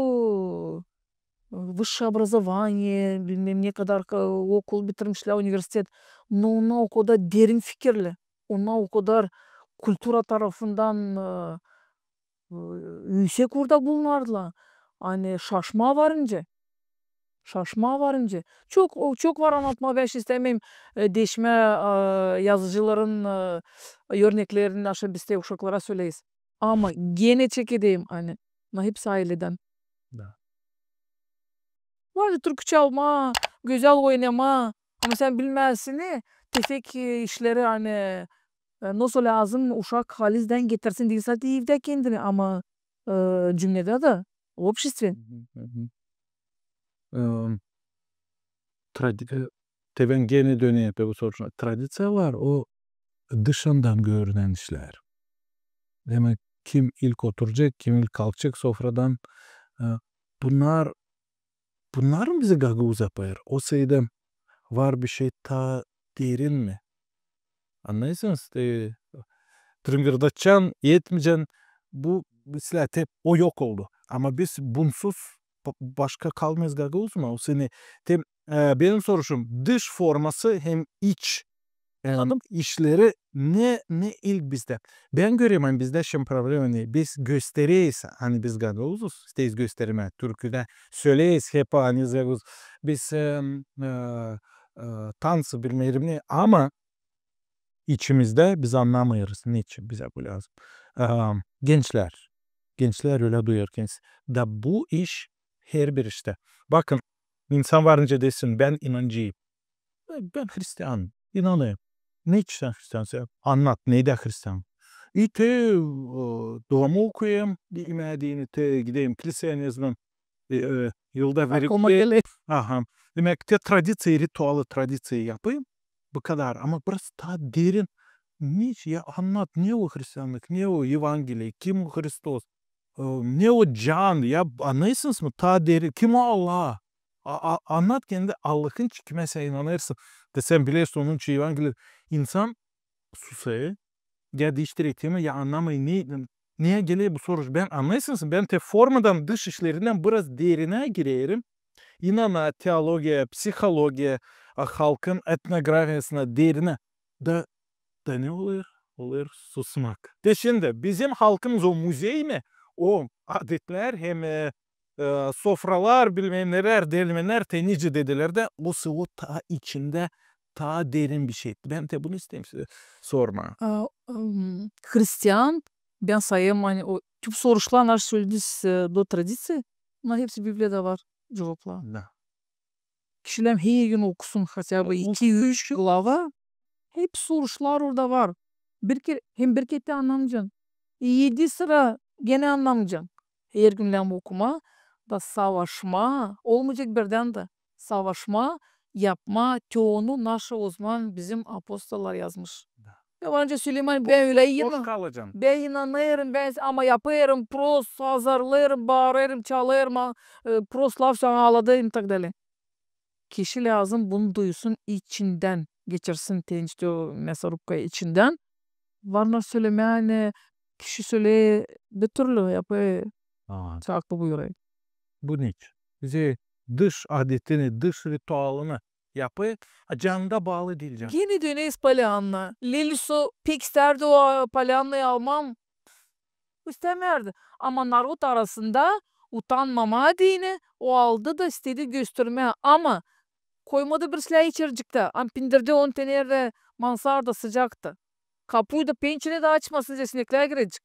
высшее образование, bilmäm ne kadar ka-, okul bitirmişlär, universitet. Но onnar o kadar derin fikirli. Onnar o kadar kultura tarafından, e, e, üüsek orada bulunardılar. Ani şaşmaa var nicä. Şaşmaa var nicä. Çok, o, çok var annatmaa, bän şindi istämeerim, e, deşmää, e, yazıcıların, e, örneklerini, naşey biz te uşaklara söleeriz. Ama genä çekederim, ani, na hepsi ayledän. Da. Var da türkü çalmaa, gözäl oynamaa. Ama sän bilmäzsin, e, tefek, e, işleri, ani, e, nasıl lääzım uşak halizdän getirsin, diil sade evdä kendini, ama, e, cümledä dä, в обществе. Hı hı, hı hı. Em, tradi-, e, te bän genä döneyim te bu soruşa. Tradiţiyalar, o dışından görünän işlär. Demäk, kim ilk oturacek, kim ilk kalkacek sofradan, e, bunnar, bunnar mı bizi gagauz yapêr? Osa var bir şey taa derin mi? Annêêrsınız, e, tıngırdatacan, etmeyecän, bu, meselä, te o yok oldu. Ama biz bunsuz ba-, başka kalmêêrız gagauz mu? O seni, te, e, benim soruşum, dış forması hem iç, e, işleri ne, ne ilk bizdä? Bän görerim, ani bizdä şindi problema ne? Biz göstereyiz, ani biz gagauzuz, isteeriz göstermää, türküdä söleeriz hep, ani biz gagauz, biz, e, e, e, tansı bilmeerim ne, ama içimizdä biz annamêêrız, neçin bizä bu lääzım. Eee, gençlär. Gençlär ölä duyêr kendisi. Da bu iş herbir iştä. Bakın, insan var nicä desin, bän inancıyım. E, bän hristianım, inanêrım. Neçin sän hristiansın? Annat, neydä hristian? İ te, e, duamı okuyêrım, imedim, te gideyim kliseya, ne zaman e, e, yılda verip te-, aha. Demäk, te tradiţiya, ritualı tradiţiya yapayım. Bu kadar. Ama biraz taa derin. Ne, ya annat, ne o hristianlık, ne o Evangeliye, kim o Hristos, e, ne o can, ya annêêrsınız mı, taa derin, kim o Allah? A, a, annat kendi Allahın, kimä sän inanêrsın. Da sän bilersin onun için Evangeliye. İnsan susêr, ya diiştirer tema, ya annamêêr, ne, neyä geler bu soruş. Bän, annêêrsınız, bän te formadan, dış işlerindän biraz derinä girerim. İnana teologiya, psihologiya, a, halkın etnografiyasına derinä. Da, da ne olêr? Olêr susmak. Te şindi bizim halkımız o muzey mi? O adetlär hem, e, e, sofralar, bilmäm neler, delmenär, te nicä dedilär dä, o sä o taa içindä, taa derin bir şey. Bän te bunu isteerim sizä sormaa. A, ım, hristian, bän sayêrım, ani o tüp soruşlar, naşey sölediniz, e, до традиции, onnar hepsi Bibliyada var, cuvaplar. Da. Kişilär her gün okusun хотя бы iki, üç glava. Hep soruşlar orada var. Bir kerä, hem bir kerä te annamayacan. edi sıra genä annamayacam. Hergün lääzım okumaa da savaşmaa, olmayacek birdän dä. Savaşmaa, yapmaa, te onu naşı o zaman bizim apostollar yazmış. Da. Ya var nicä söleyim, ani bän ölä inanêrım, bän inanêrım, bän, ama yapêrım, prost azarlêêrım, baarêrım, çalêrım, a, e, prost lafsän aaladêrım i tak dalä. Kişi lääzım bunu duysun, içindän geçirsin, te nicä o мясорубка içindän. Var naşı sölemää, ani kişi söleer bir türlü, yapêr. Aa. Çaktı buyuray. Bu nicä? Bizä dış adetini, dış ritualını yapêr, a canında baalı diil canı. Genä döneriz Polyanna. Lelüs o pek istärdi o, a, Polyannayı almaa. İstämärdi. Ama narod arasında utanmamaa deyni o aldı da istedi göstermää. Ama koymadı bir şeylär içericiktä. Ama pindirdi on tenerdä mansarda sıcaktı. Kapuyu da, pençere dä açmasın, sineklär girecek.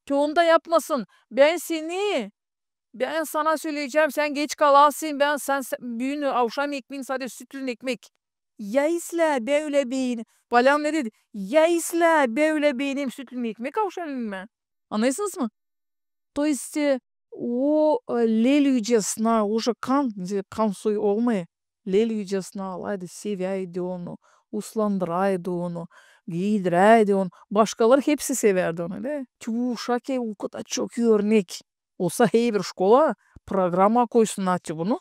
Te onu da yapmasın. Bän seni, bän sana söleyecäm, sän geç kalasın, bän sän, sän büün avşam ekmeeni, sade sütlü ekmek. Ya islää, bän ölä beenerim. Polyanna dedi, ya islää, bän ölä beenerim sütlü ekmek avşam emää. Annêêrsınız mı? То есть, e, o, e, lelüycäsnä, уже kan, kan soy olmêêr. Lelüycäsnä alaydı, sevärdi onu, uslandıraydı onu, giidirärdi onu. Başkaları hepsi sevärdi onu, ölä. Çünkü bu uşak, e, o kadar çok örnek. Olsa herbir şkola programaya koysunnar te bunu.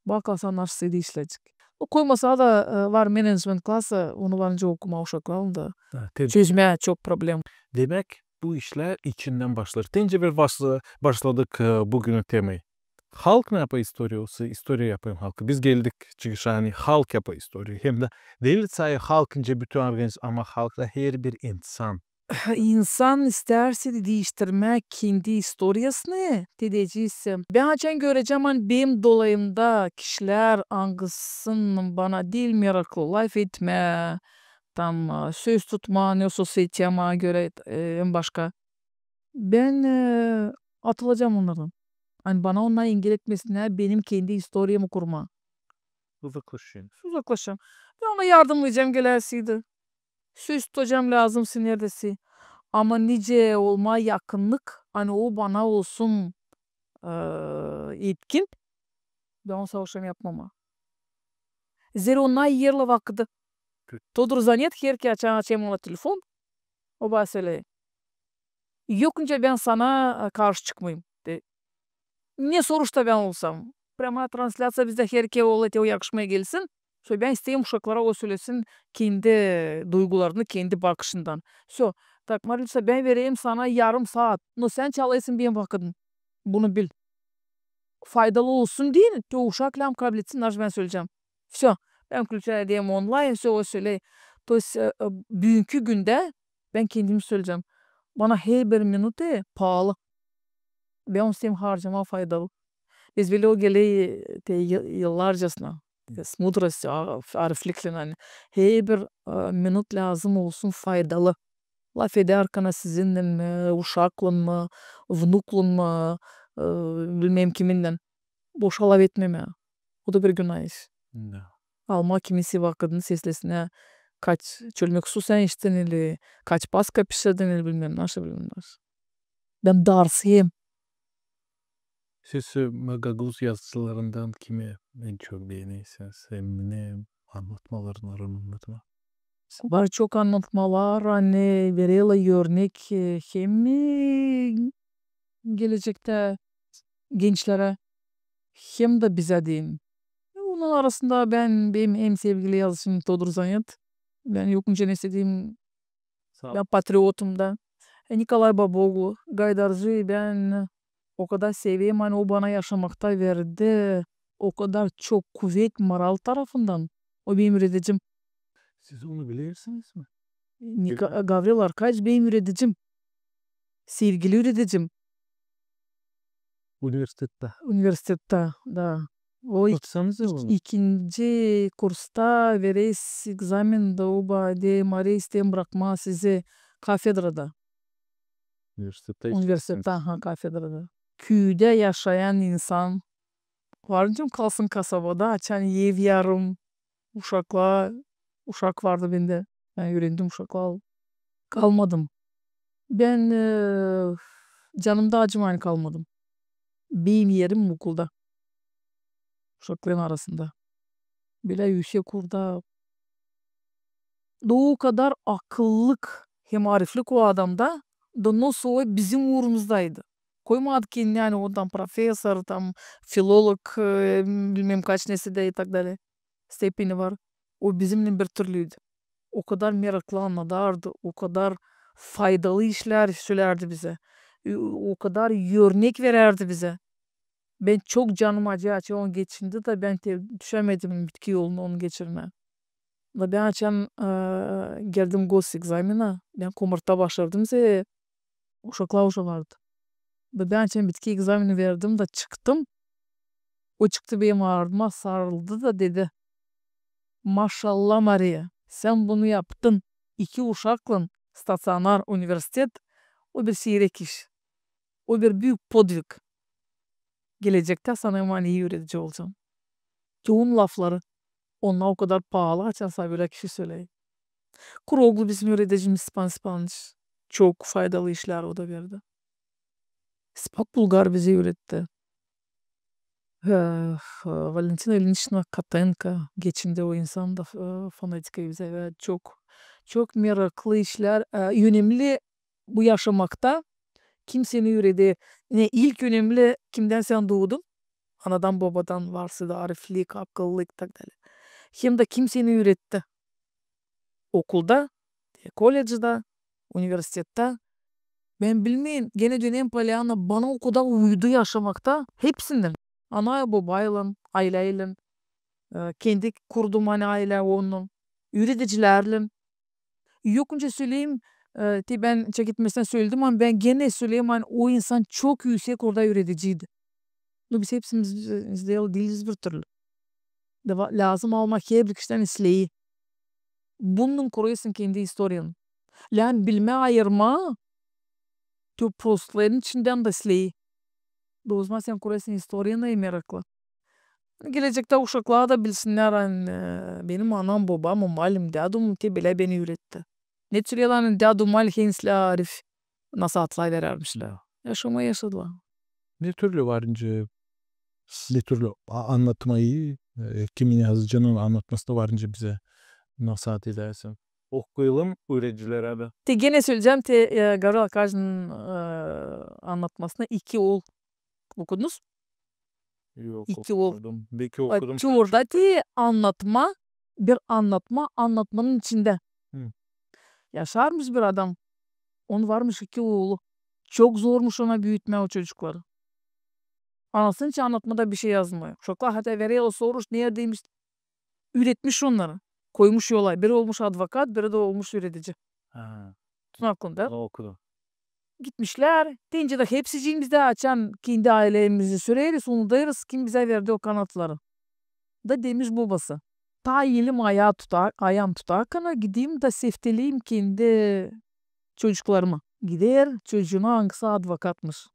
Bakarsın, nasıl işleyecek. O koymasa da, e, var menecment klası, onu var nicä okumaa uşakların da. Ha, te- çözmää çok problem. Demäk, bu işlär içindän başlar. Te nicä bir başla-, başladık, e, büünü temayı. Halk ne yapêr istoriya, olsa istoriya yapêr halk. Biz geldik çıkışa, ani halk yapêr istoriya. Hem dä diil sade halk nicä bütün organiz-, ama halkta herbir insan. İnsan istärse diiştirmää kendi istoriyasını, te deyecäm. Bän açan görecäm, ani benim dolayımda kişilär, angısın bana diil meraklı, lafetmää, tam, e, söz tutmaa, ne sosyetema görä, e, hem başka. Bän, e, atılacam onnardan. Ani bana onnar engel etmesinnär benim kendi istoriyamı kurmaa. Uzaklaşayım. Uzaklaşayım. Bän ona yardımnayacam gelärsiydi. Söz tutacam lääzımsa neredäsä. Ama nicä olmaa yakınnık, ani o bana olsun, e, etkin, bän onu savaşêrım yapmamaa. Zerä onnar erlär vakıdı. Todur zanet, herkerä açan, açan ona telefon, o bana söleer. Yok nicä bän sana, e, karşı çıkmayım. De, ne soruş ta bän olsam. Прямая трансляция bizdä herkerä olêr, te o yakışmêêr gelsin. Sora bän isteerim uşaklara o sölesin kendi duygularını, kendi bakışından. Всё. Так, Marilüsa, bän vereyim sana yarım saat. No sän çalêrsın benim vakıdımı. Bunu bil. Faydalı olsun deyni, te uşak lääzım kabletsin, naşey bän söleyecäm. Всё. Bän включаем онлайн, всё, o söleer. То есть, e, e, büünkü gündä bän kendimi söleyecäm. Bana herbir minut, e, paalı. Bän onu isteerim harcamaa faydalı. Biz bilä o geler, e, te yı-, yıllarcasına. С мудростью, a, arifliklerin, ani herbir, e, minut lääzım olsun faydalı. Lafeder arkana sizinnän mi, uşaklan mı, vnuklan mı, e, bilmäm kiminnän. Boşa lafetmemää. O da bir günaa iş. Da. Almaa kiminsä vakıdını, seslesin, kaç çölmük su sän içtin ili kaç paska pişirdin ili bilmäm naşey, bilmäm naşey. Bän darsêêrım. Siz, e, gagauz yazıcılarından kimi en çok beenersiniz? Hem ne annatmalarını, romanlarını? Var çok annatmalar, ani vererlär örnek, e, hem, e, gelecektä gençlerä, hem dä bizä deyni. Onnar arasında bän, benim en sevgili yazıcım Todur Zanet. Bän yok nicä ne isteerim, bän patriotum da. E, Nikolay Boboglu, Gaydarcıyı bän o kadar severim, ani o bana yaşamakta verdi o kadar çok kuvet moral tarafından. O benim üüredicim. Siz onu bilersiniz mi? Nika-, Gavril Arkadyç benim üüredicim. Sevgili üüredicim. Universitettä. Universitettä, da. O ik-, ikinci kursta vereriz ekzamen da o bana deer: Mariya, isteerim brakmaa sizi kafedrada. Universitettä. Universitettä, aha, kafedrada. Küüdä yaşayan insan. Var nicä kalsın kasabada, açan ev yarım, uşaklar, uşak vardı bendä. Bän üürendim uşaklar. Kalmadım. Bän, e, canımda acımayan kalmadım. Benim erim okulda. Uşakların arasında. Bölä üüsek orada. Da o kadar akıllık hem ariflik o adamda, da nasıl o bizim uurumuzdaydı. Koymadı kendini, ani o tam profesor, tam filolog, e, bilmäm kaç nesä dä i tak dalej stepeni var. O bizimnän bir türlüydü. O kadar meraklı annadêrdı, o kadar faydalı işlär sölärdi bizä. E, o kadar örnek verärdi bizä. Bän çok canım acıdı, açan o geçindi da bän te-, düşämedim bitki yoluna onu geçirmää. Da bän açan, e, geldim gosegzamena, bän komurta başardım, se uşaklar uşalardı. Da bän açan bitki egzameni verdim da çıktım. O çıktı benim ardıma, sarıldı da dedi: "Maşalla, Mariya, sän bunu yaptın. İki uşaklan, staţionar, universitet, o bir siyrek iş. O bir büük podvig. Gelecektä sana iman ii üüredici olacam." Te onun lafları, onnar o kadar paalı, açan sana bölä kişi söley. Kroglu bizim üüredicimiz Span Spanoviç. Çok faydalı işlär o da verdi. Spak Bulgar bizä üüretti. E, Valentina İliniçna Kotenko, geçindi o insan da, e, fonetika bizä verdi. Çok, çok meraklı işlär, e, önemli bu yaşamakta. Kim seni üüreder, ne ilk önemli, kimdän sän duudun? Anadan, bobadan var sizä ariflik, akıllık i tak dalej. Hem dä kim seni üüretti? Okulda, e, kollecda, universitettä. Bän bilmeerim, genä dönerim Polyana, bana o kadar uydu yaşamakta hepsindän. Anaylan, bobaylan, ayleylän, e, kendi kurdum, ani aylä onunnan, üüredicilärlän. Yok, öncä söleyim, e, te bän çeketmesän söledim, ama bän genä söleyim, ani o insan çok üüsek orada üürediciydi. Nu, biz hepsimiz, e, diiliz bir türlü. Da va-, lääzım almaa herbir kişidän isleyi. Bunnan kurêrsın kendi istoriyanı. Lääzım bilmää ayırmaa, te o prostlukların içindän dä isleyi. Da ozaman sän kurêrsın istoriyanı i meraklı. Gelecektä uşaklar da bilsinnär, ani, e, benim anam, bobam, malim, dädum te bölä beni üüretti. Ne türlü, ani dädum, malim, hepsi arif nasaatlar verärmişlär. Yaşamayı yaşadılar. Ne türlü varınca, ne türlü a-, annatmayı, e, kimin yazıcının annatmasını varınca bizä nasaat edärsin. Okuyalım üüredicilerä dä. Te genä söleyecäm, te, e, Gavril Arkadyeviçin, e, annatmasını, İki ool. Okudunuz? Yok, İki ool. Okudum. Beki okudum. Te orada te annatma, bir annatma, annatmanın içindä. Hı. Yaşarmış bir adam. Onun varmış iki oolu. Çok zormuş ona büütmää o çocukları. Anasının için annatmada bişey yazmêêr. Uşaklar hatta vererlär soruş, neredeymiş. Üüretmiş onnarı. Koymuş yola. Biri olmuş advokat, biri dä olmuş üüredici. Ha. Tutun aklında. Onu okudum. Gitmişlär. Deyince dä hepsicii biz dä açan kendi aylemizi süreriz, unudêrız, kim bizä verdi o kanatları. Da demiş bobası: "Taa elim ayaa tuta-, ayaam tutarkana gideyim da sefteleyim kendi çocuklarımı." Gider, çocuuna, angısı advokatmış.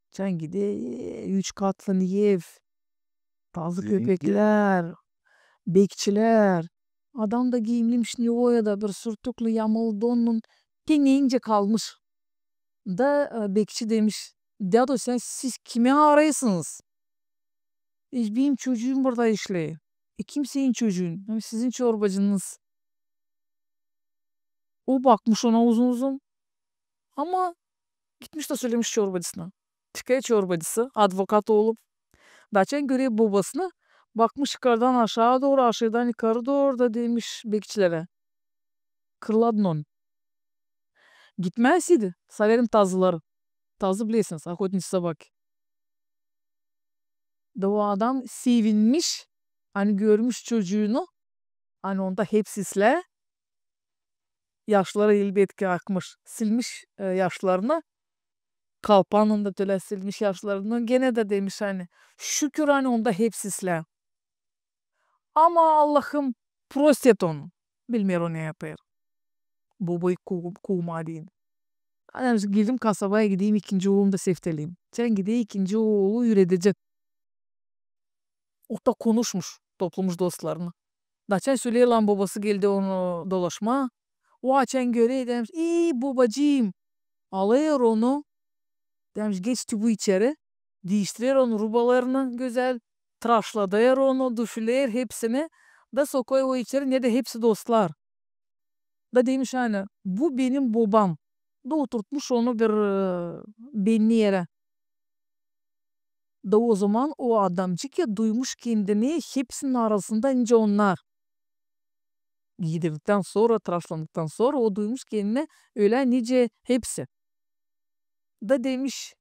Açan gider, üç katlı ev, tazı köpeklär, bekçilär. Adam da giiyimliymiş, ne o ya da bir sürtüklü, yamalı donnun, tenekçä kalmış. Da, e, bekçi demiş: "Dädu, sän, siz kimi arêêrsınız? E, benim çocuum burada işleer." "E, kim senin çocuun?" "Hem sizin çorbacınız." O bakmış ona uzun-uzun. Ama gitmiş da sölemiş çorbacısına. Çıkêr çorbacısı, advokat olup. Da açan görer bobasını, bakmış yukardan aşaa dooru, aşaadan yukarı dooru da demiş bekçilerä: "Kırladın onu. Gitmää istedi, saverim tazıları." Tazı, bilersiniz, охотничьи собаки. Da o adam sevinmiş, ani görmüş çocuunu, ani onda hepsi islää. Yaşları elbetki akmış, silmiş, e, yaşlarını. Kalpanın da tölä silmiş yaşlarını. Genä dä demiş, ani şükür, ani onda hepsi islää. Ama Allahım, prost et onu. Bilmeer o ne yapêr. Bobayı ku-, kuumaa deyni. Ani girdim kasabaya, gideyim ikinci oolumu da sefteleyim. Açan gider ikinci oolu üüredici. O da konuşmuş, toplamış dostlarını. Da açan söleer, lan bobası geldi onu dolaşmaa. O açan görer, demiş: "Ey, bobacıım, alêr onu, demiş, geç tü bu içeri, diiştirer onu rubalarını gözäl, traşladêr onu, duşuler hepsini, da sokêr o içeri, ne dä hepsi dostlar. Da demiş, ani, bu benim bobam. Da oturtmuş onu bir, e, belli erä. Da ozaman o adamcık ya duymuş kendini hepsinin arasında nicä onnar. Giiydirdikten sora, traşlandıktan sora o duymuş kendini ölä nicä hepsi. Da demiş,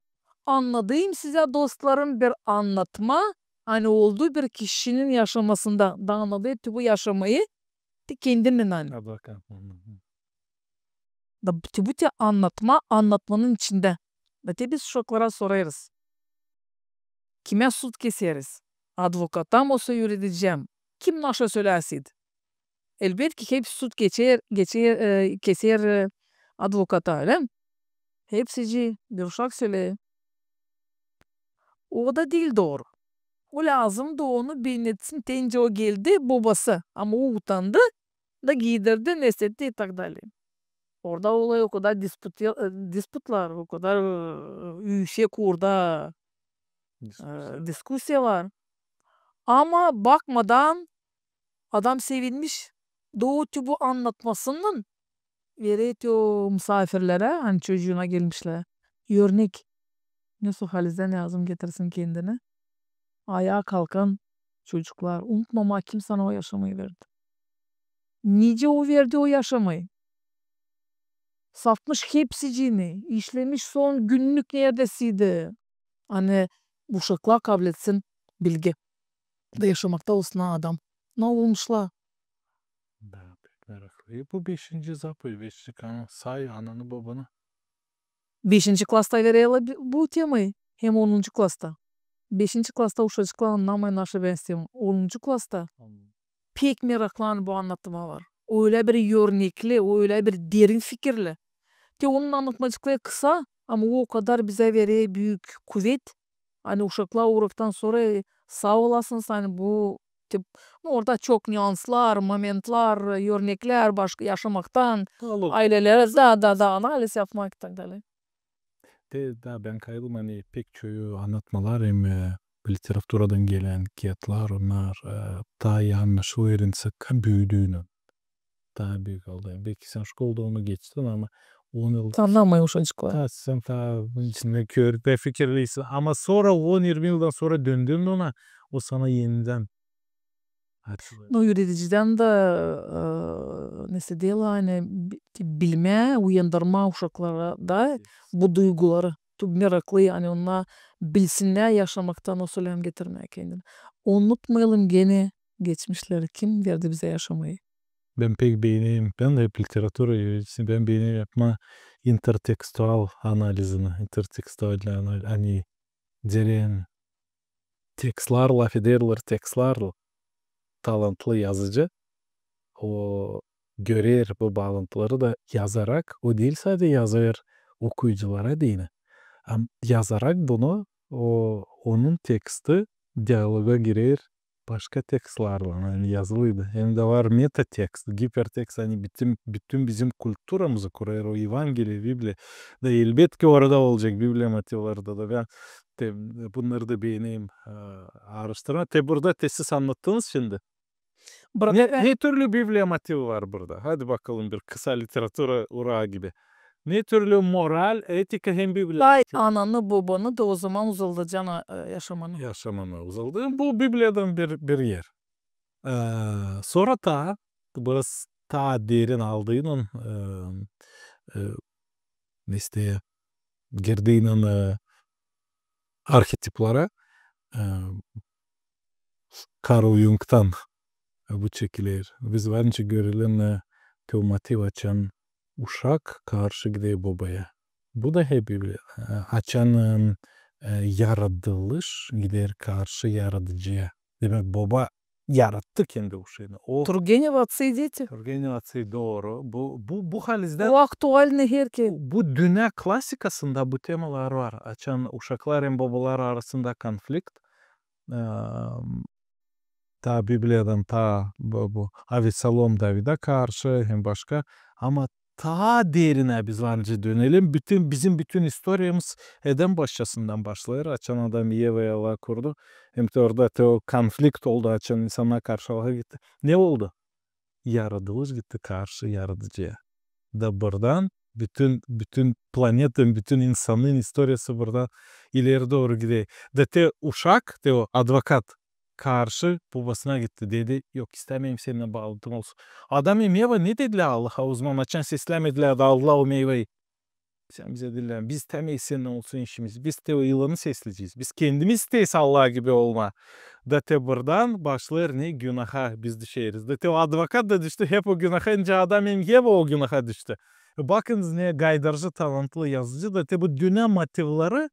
annadayım sizä, dostlarım, bir annatma, ani oldu bir kişinin yaşamasında. Da annadêr tü bu yaşamayı, te kendinän, ani. Advokat. Da tü bu te annatma, annatmanın içindä. Da te biz uşaklara sorêrız. Kimä sud keseriz? Advokata mı osa üürediciyä mi? Kim naşey söläsiydi? Elbetki, hepsi sud geçer, geçer, e, keser, e, advokata, ölä mi? Hepsicii bir uşak söleer. O da diil dooru. O lääzımdı onu bennetsin, te nicä o geldi, bobası. Ama o utandı, da giiydirdi, nesetti i tak dalä. Orada olêr o kadar disput-, e, disputlar, o kadar, e, üüsek orada, e, diskusiyalar. Ama bakmadan adam sevinmiş, da o tü bu annatmasınnan verer o musaafirlerä, ani çocuuna gelmişlär, örnek. Nesoy halizdän lääzım getirsin kendini. Ayaa kalkan çocuklar. Unutmamaa, kim sana o yaşamayı verdi. Nicä o verdi o yaşamayı. Satmış hepsicini, işlemiş son gününü, neredäsiydi. Ani uşaklar kabletsin bilgi. Da yaşamakta olsun adam. Ne olmuşlar? Da, pek meraklı. E, bu beşinci zapoved, beşinci kanun, say ananı, bobanı. Beşinci klasta vererlär bi-, bu temayı, hem onuncu klasta. Beşinci klasta uşacıklar annamêêr, naşey bän isteerim. Onuncu klasta pek meraklı, ani bu annatmalar. O ölä bir örnekli, o ölä bir derin fikirli. Te onun annatmacıkları kısa, ama o kadar bizä verer büük kuvet. Ani uşaklar uraktan sora, e, saa olasınız, ani bu tip, nu, orada çok nüanslar, momentlar, örneklär başka yaşamaktan, aylelerdä, da, da, analiz yapmak i tak dalä. Te, da, bän kayılım, ani pek çoyu annatmalar hem, e, literaturadan gelän kiyatlar, onnar, e, taa ii annaşılêr insan büüdüünän. Taa büük oldu. Belki sän şkolda onu geçtin, ama on yıl... Annamêêr uşacıklar. Taa sän taa bunun içindä körüktä fikirleysin. Ama sora on, irmi yıldan sora döndün ona, o sana enidän açılêr. Nu, üürediciden dä, e, nesoy deerlär, ani bi-, bilmää, uyandırmaa uşaklara da bu duyguları. Tü meraklı, ani onnar bilsinnär yaşamakta, nasıl hem getirmää kendini. Unutmayalım genä geçmişleri, kim verdi bizä yaşamayı. Bän pek beenerim, bän hep literatura üüredicisi, bän beenerim yapmaa intertekstual analizini, intertekstualnıy anal-, ani derin tekstlar, lafederlär tekstlarlan, talantlı yazıcı, o görer bu baalantıları da yazarak, o diil sade yazêr okuyuculara deyni, ama yazarak bunu, o, onun teksti dialoga girer başka tekstlarlan, ani yazılıydı. Hem dä var metatekst, gipertekst, ani bütün, bütün bizim kulturamızı kurêr o Evangeliya, Bibliya. Da elbetki orada olacek, Bibliya motivleri dä, da bän te, bunnarı da beenerim, e, aaraştırmaa. Te burada te siz annattınız şindi. Ne, ne türlü Bibliya motivi var burada? Hadi bakalım, bir kısa literatura urağı gibi. Ne türlü moral, etika hem Bibliya? Say ananı, bobanı da ozaman uzaldacan, e, yaşamanı. Yaşamanı uzaldı. Bu Bibliyadan bir, bir er. E, sora taa, biraz taa derin aldıynan, e, e, nesoy, girdiynän, e, arhetiplara, e, Karl Jungtan bu çekiler. Biz var nicä görelim, e, te motiv, açan uşak karşı gider bobaya. Bu da hep Bibliya. E, açan, e, e, yaradılış gider karşı yaradıcıya. Demäk, boba yarattı kendi uşaanı. O Тургенев «Отцы и дети». Тургенев «Отцы», dooru. Bu, bu, bu halizdän o aktualnıy herkezi. Bu dünä klassikasında bu temalar var. Açan uşaklar hem bobalar arasında konflikt, e, taa Bibliyadan, taa bu, bu Avessalom Davida karşı hem başka. Ama taa derinä biz var nicä dönelim. Bütün, bizim bütün istoriyamız Edän başçasından başlêêr. Açan Adam Evayı Allah kurdu. Hem dä orada te o konflikt oldu, açan insannar karşı Allaha gitti. Ne oldu? Yaradılış gitti karşı Yaradıcıya. Da buradan bütün, bütün planetanın, bütün insanın istoriyası buradan ileri dooru gider. Da te uşak, te o advokat karşı bobasına gitti. Dedi: yok, istämeerim seninnän baalantım olsun. Adam hem Eva ne dedilär Allaha o zaman, açan seslämedilär da aldılar o meyvayı? Sän bizä dedilär: biz istämeeriz seninnän olsun işimiz. Biz te o yılanı sesleyecez. Biz kendimiz isteeriz Allah gibi olmaa. Da te buradan başlêêr ne günaha biz düşeriz. Da te o advokat da düştü hep o günaha, nicä Adam hem Eva o günaha düştü. Bakınız, ne gaydarcı, talantlı yazıcı, da te bu dünnä motivleri,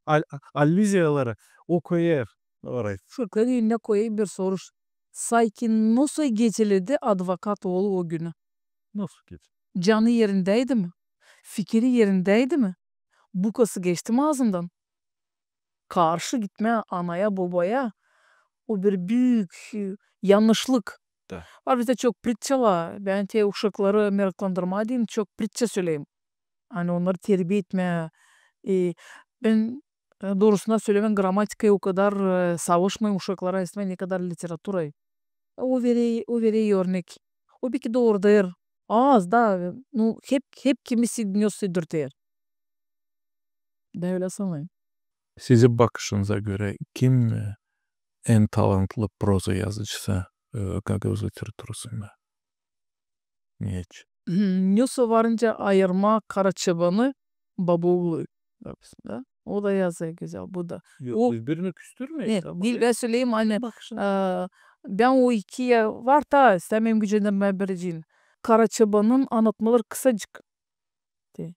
al-, allüziyaları o koyêr orayı. Uşakların önünä koyêr bir soruş. Sanki nasıl geçildi advokat oolu o günü? Nasıl geçildi? Canı erindäydi mi? Fikiri erindäydi mi? Bukası geçti mi aazından? Karşı gitmää anaya, bobaya, o bir büük, e, yannışlık. Da. Var bizdä çok pritçalar, bän te uşakları meraklandırmaa deyni çok pritça söleyim. Ani onnarı terbiä etmää. E, bän, e, doorusunu sölemää, gramatikayı o kadar, e, savaşmêêrım uşaklara, istämeerim, ne kadar literaturayı. O verer, o verer örnek. O beki dooru deer. Az da, nu, hep, hep kimisi ne süüdürter. Bän ölä sanêrım. Sizin bakışınıza görä, kim, e, en talantlı proza yazıcısı, e, gagauz literaturasında? Neçin? Hmm, nasıl var nicä ayırmaa Karaçabanı, Babaoğlu, da. O da yazêr gözäl, bu da. Yok, o, bir-birini küstürmeyin. Ne, diil, bän söleyim, ani, e, bän o iki ya-, var da, istämeerim gücendirmää biri deyni. Karaçabanın annatmaları kısacık. Te.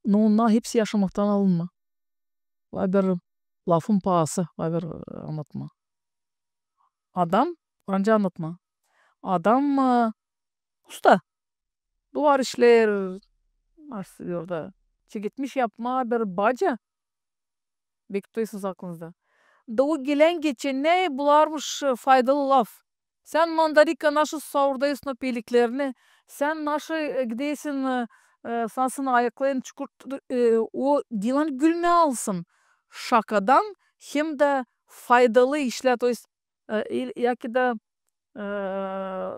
No, onnar hepsi yaşamaktan alınma. Var bir lafın paası, var bir, e, annatma. Adam, var nicä annatma. Adam, e, usta. Duvar işleer, nasıl orada, çeketmiş yapmaa bir baca. Beki tutasınız aklınızda. Da o gelän-geçenä bularmış, e, faydalı laf. Sän mandarika naşı saurdaysın o peliklerini, sän naşı, e, gidersin, e, e, sansın ayakların çukur, e, o deyni gülmää alsın. Şakadan hem dä faydalı işlär, то есть, e, il-, ya ki da, e,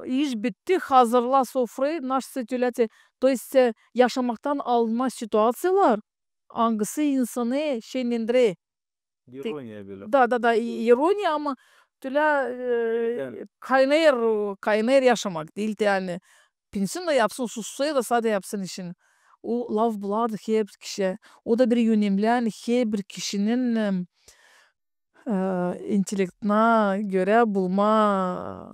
iş bitti, hazırla sofrayı, naşsa tölä te, то есть, e, yaşamaktan alınma situaţiyalar, angısı insanı şenlendirer. İroniya bölä. Da, da, da, i-, ironiya, ama tölä, e, kaynêêr, kaynêêr yaşamak diil te, ani. Pinsin da yapsın, sussa da, sade yapsın işini. O laf bulardı herbir kişiyä. O da bir önemli, ani herbir kişinin, e, e, intellektina görä bulma,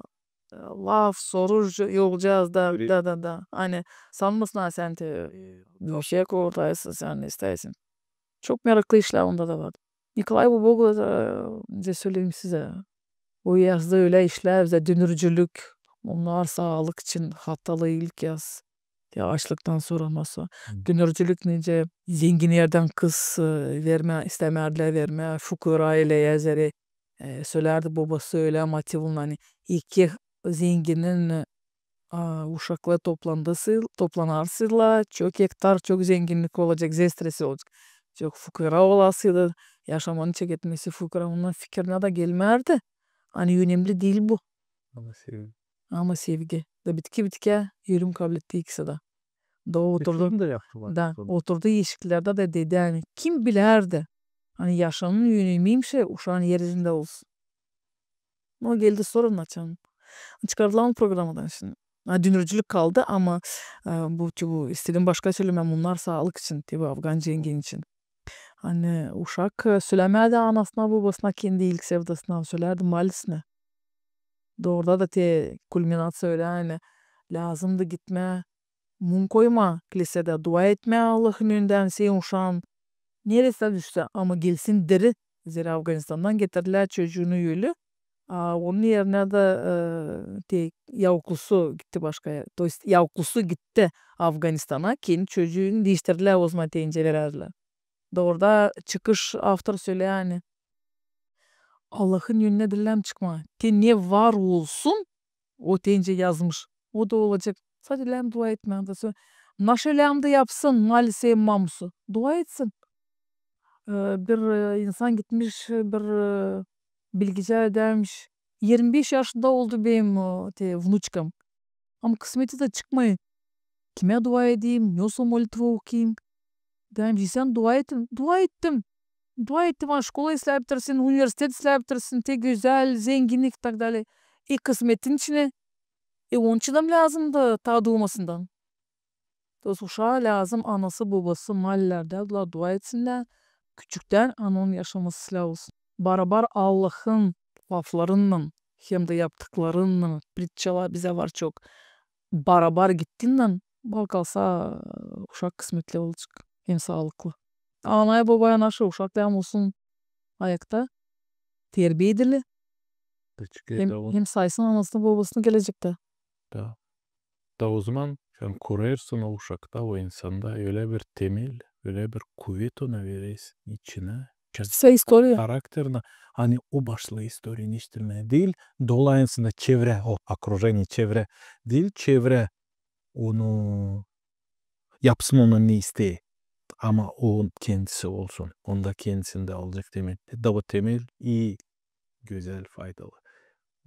e, laf, soruş, yolcağız da, da, da, da. Ani sanmasın, ani sän te, e, bir şey oradaysın, sän ne istäysin. Çok meraklı işlär onda da var. Nikolay Babaoğlu da, e, ne söleyim sizä, o yazdı ölä işlär bizä, dünürcülük. Onnar saalık için hatalı ilk yaz. Ya açlıktan sora masa. Hı. Dünürcülük nicä zenginnerdän kız, e, vermää, istämärdilär vermää, fukara ile yazarı, e, sölärdi bobası ölä motivlän, ani iki zenginin, e, a, uşakları toplandı, toplanarsa, çok ektar, çok zenginnik olacek, zestresi olacek. Çok fukara olasıydı, yaşamanın çeketmesi fukara, onnan fikirinä dä gelmärdi, ani önemli diil bu. Ama sevgi. Ama sevgi. Da bitki bitkiyä ölüm kabletti ikisi dä. Da o oturdu, da oturdu eşiklerdä da dedi, ani kim bilärdi, ani yaşamanın önemiymiş uşaan yer üzündä olsun. O geldi sora, açan çıkardılar onu programadan şindi. Ha, dünürcülük kaldı, ama, e, bu, bu, istedim başka sölemää, bunnar saalık için, te bu afgan zengin için. Ani uşak, e, sölämärdi anasına, bobasına, kendi ilk sevdasına, sölärdi malisine. Dooruda da te kulminaţiya ölä, ani lääzımdı gitmää, mum koymaa klisedä, dua etmää Allahın önündä, ani senin uşaan neresä düşsä, ama gelsin diri. Zerä Afganistandan getirdilär çocuunu ölü. A, onun erinä dä, e, te, yauklusu gitti başka, то есть yauklusu gitti Afganistana, kendi çocuunu diiştirdilär, o zaman te nicä verärdilär. Dooruda çıkış avtor sölää, ani Allahın önünä diil lääzım çıkmaa. Te ne var olsun, o te nicä yazmış, o da olacek. Sade lääzım dua etmää, da sö-, Naşey lääzım da yapsın, maalesef, mamusu. Dua etsin. E, bir, e, insan gitmiş, bir, e, bilgicä demiş, irmi beş yaşında oldu benim, e, te, vnuçkam. Ama kısmeti da çıkmêêr. Kimä dua edeyim, nesoy molitva okuyayım? Demiş, sän dua ettin. Dua ettim. Dua ettim, a şkola islää bitirsin, universitet islää bitirsin, te gözäl, zenginnik i tak daley. E, kısmetin içinä. E, onun için dä lääzım da taa duumasından. Uşaa lääzım anası, bobası, maliler dä, bunnar dua etsinnär. Küçüktän, ani onun yaşaması islää olsun. Barabar Allahın laflarınnan hem dä yaptıklarınnan, pritçalar bizä var çok. Barabar gittinnän, bana kalsa, uşak kısmetli olacek hem saalıklı. Anaya, bobaya naşey uşak lääzım olsun ayakta, terbiya edili. Hem, hem saysın anasını, bobasını gelecektä. Da. Da o zaman sän kurêrsın o uşakta, o insanda ölä bir temel, ölä bir kuvet ona verersin içinä. Sä istoriya. Karakterinä, ani o başlêêr istoriyanı işitmää. Diil, dolayısında çevrä, o, окружение, çevrä. Diil, çevrä onu yapsın, ondan ne isteer. Ama o kendisi olsun. Onda kendisindä olacek temel. Da o temel ii, gözäl, faydalı.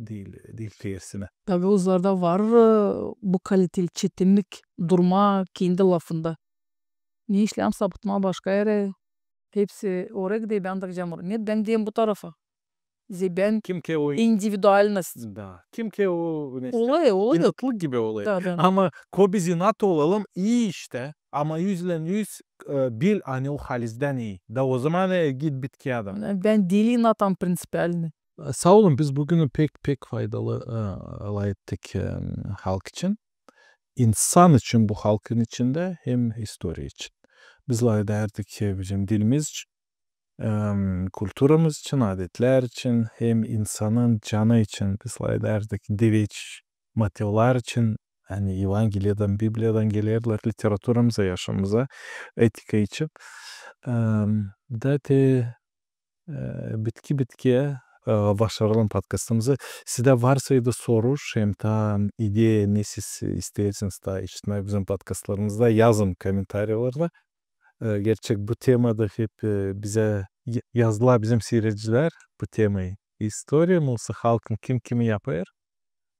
Diil, diil tersinä. Tabii, uzlarda var, e, bu kaliteli çetinnik, durmaa kendi lafında. Ne işlää sapıtmaa başka erä, hepsi oraya gider, bän dä gidecäm oraya. Нет, bän deyim bu tarafa. Zerä bän individualnost. Da. Kim ki o, ne, olêr, olêr. İnatlık gibi olêr. Da, da. Ama ko biz inat olalım, ii işte. Ama üzlän üz, e, bil, ani o halizdän ii. Da o zaman, e, git bitki adam. Bän diil inat, ama принципиальный. Saa olun, biz büün pek, pek faydalı, e, lafettik, e, halk için. İnsan için bu halkın içindä hem istoriya için. Biz lafedärdik, e, bizim dilimiz için, em, kulturamız için, adetlär için, hem insanın canı için biz lafedärdik, diveç motivlär için, ani Evangeliyadan, Bibliyadan gelerlär literaturamıza, yaşamamıza, etika için. Em, da te, e, bitki-bitkiä, e, başaralım podkastımızı. Sizdä varsaydı soruş hem taa ideya, ne siz isteersiniz taa işitmää bizim podkastlarımızda, yazın komentariyalarda. E, gerçek bu temada hep, e, bizä y-, yazdılar bizim siiredicilär bu temayı. İstoriya, nasıl halkın kim kimi yapêr.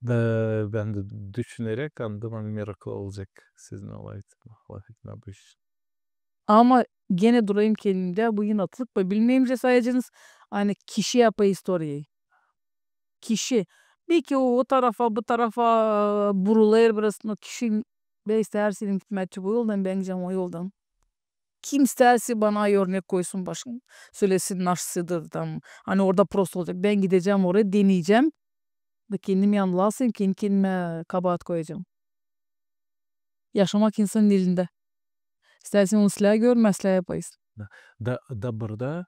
Da bän dä düşüneräk annadım, ani meraklı olacek sizinnän lafetmää bu iş. Ama genä durêrım kendimdä, bu inatlık, bä, bilmeerim, ne sayacenız, ani kişi yapêr istoriyayı. Kişi. Belki o, o tarafa, bu tarafa, e, burulêr biraz, no kişi, bä, isteersin gitmää bu yoldan, bän gidecäm o yoldan. Kim isteersin bana örnek koysun, başka, sölesin, nasıldır tam. Ani orada prosto olacek. Bän gidecäm oraya, deneyecäm. Da kendim yanılêrsam, kendi kendimä kabaat koyacam. Yaşamak insanın elindä. İsteersin onu islää görmää, islää yapêrsın. Da, da, da burada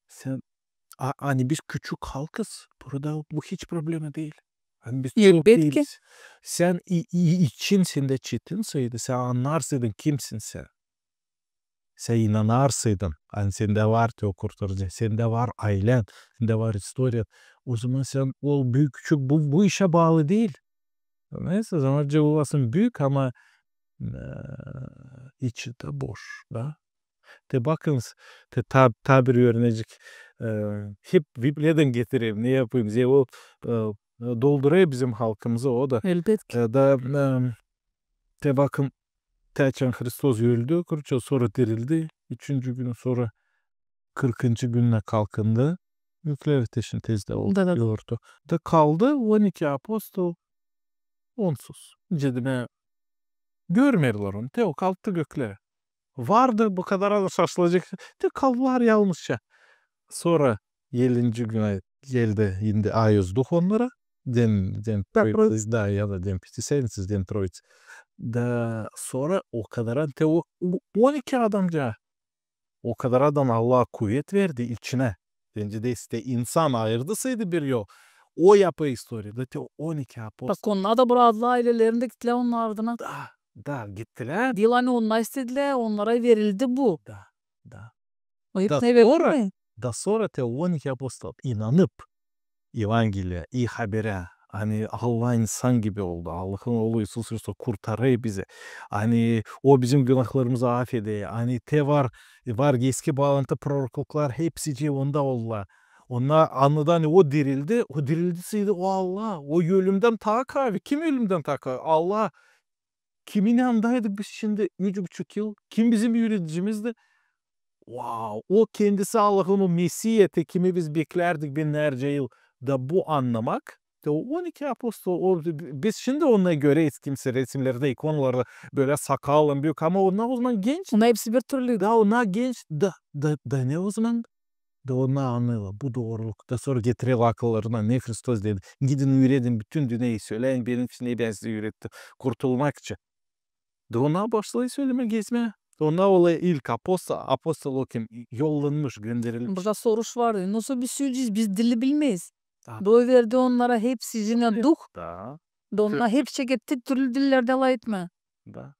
sän, a, ani biz küçük halkız, burada bu hiç problema diil. Ani biz çok diiliz. Sän i, i, için sendä çetin saydı, sän annarsaydın, kimsin sän. Sän inanarsaydın, ani sendä var te o kurtarıcı, sendä var aylän, sendä var istoriya. O zaman sän ol büük, küçük, bu, bu işä baalı diil. Neysä, zaman cıvılasın büük, ama, e, içi dä boş, da. Te bakınız, te taa, taa bir örnecik, e, hep Bibliyadan getirerim, ne yapayım, zerä o, e, doldurêr bizim halkımızı o da. Elbetki. E, da, e, te bakın, te açan Hristos öldü, kruçta, sora dirildi, üçüncü günü, sora kırkıncı gününä kalkındı. Göklere teşin tezdä oldu. Da, da. Yordu. Da kaldı on iki apostol onsuz. Nicä demää, görmeerlär onu. Te o kalktı göklere. Vardı bu kadar da şaşılacek. Te kaldılar yalnızça. Sora edinci günä geldi, indi Ayız Duh onnara. Den, den Troiţa, da, ya da den Pятидесятница, den Troiţa. Da sora o kadar te o, o on iki adamcaa. O kadar adam Allah kuvet verdi içinä. Bence dä, işte, insan ayırdı saydı bir yol. O yapêr istoriya. Da te on iki apostol. Bak, onnar da braktılar aylelerini dä gittilär onun ardına. Da, da, gittilär. Diil, ani onnar istedilär, onnara verildi bu. Da, da. O hep da ne sora, verdi? Da sora te on iki apostol inanıp Evangeliyaya, i haberä, Ani Allah insan gibi oldu. Allahın oolu İisus Hristos kurtarêr bizi. Ani O bizim günahlarımızı afeder. Ani te var, var eski baalıntı prorokluklar, hepsicii Onda oldular. Onnar annêêrdı, ani O dirildi. O dirildi, seydi O Allah. O ölümdän taa kaavi. Kim ölümdän taa kaavi? Allah. Kimin yanındaydık biz şindi üç buçuk yıl? Kim bizim üüredicimizdi? Vau, O kendisi Allahın o Mesiyeti, kimi biz beklärdik binnärcä yıl. Da bu annamak, da o on iki apostol, o, biz şindi onnar göreriz kimsä resimnerdä, ikonalarda bölä sakallan büük, ama onnar o zaman genç. Onnar hepsi bir türlü. Da onnar genç, da, da, da ne o zaman? Da onnar annêêrlar, bu dooruluk. Da sora getirerlär akıllarına, ne Hristos dedi: "Gidin, üüredin bütün dünneyi, söläyin benim için, ne bän sizä üürettim." Kurtulmak için. Da onnar başlêêr sölemää, gezmää. Da onnar olêr ilk apostol, apostol o kim? Yollannmış, gönderilmiş. Burada soruş var. Nasıl biz söleyecez? Biz dili bilmeeriz. Da. Da O verdi onnara hepsicii Duh. Da. Da onnar hepsi tek türlü dillerdä lafetmää. Da.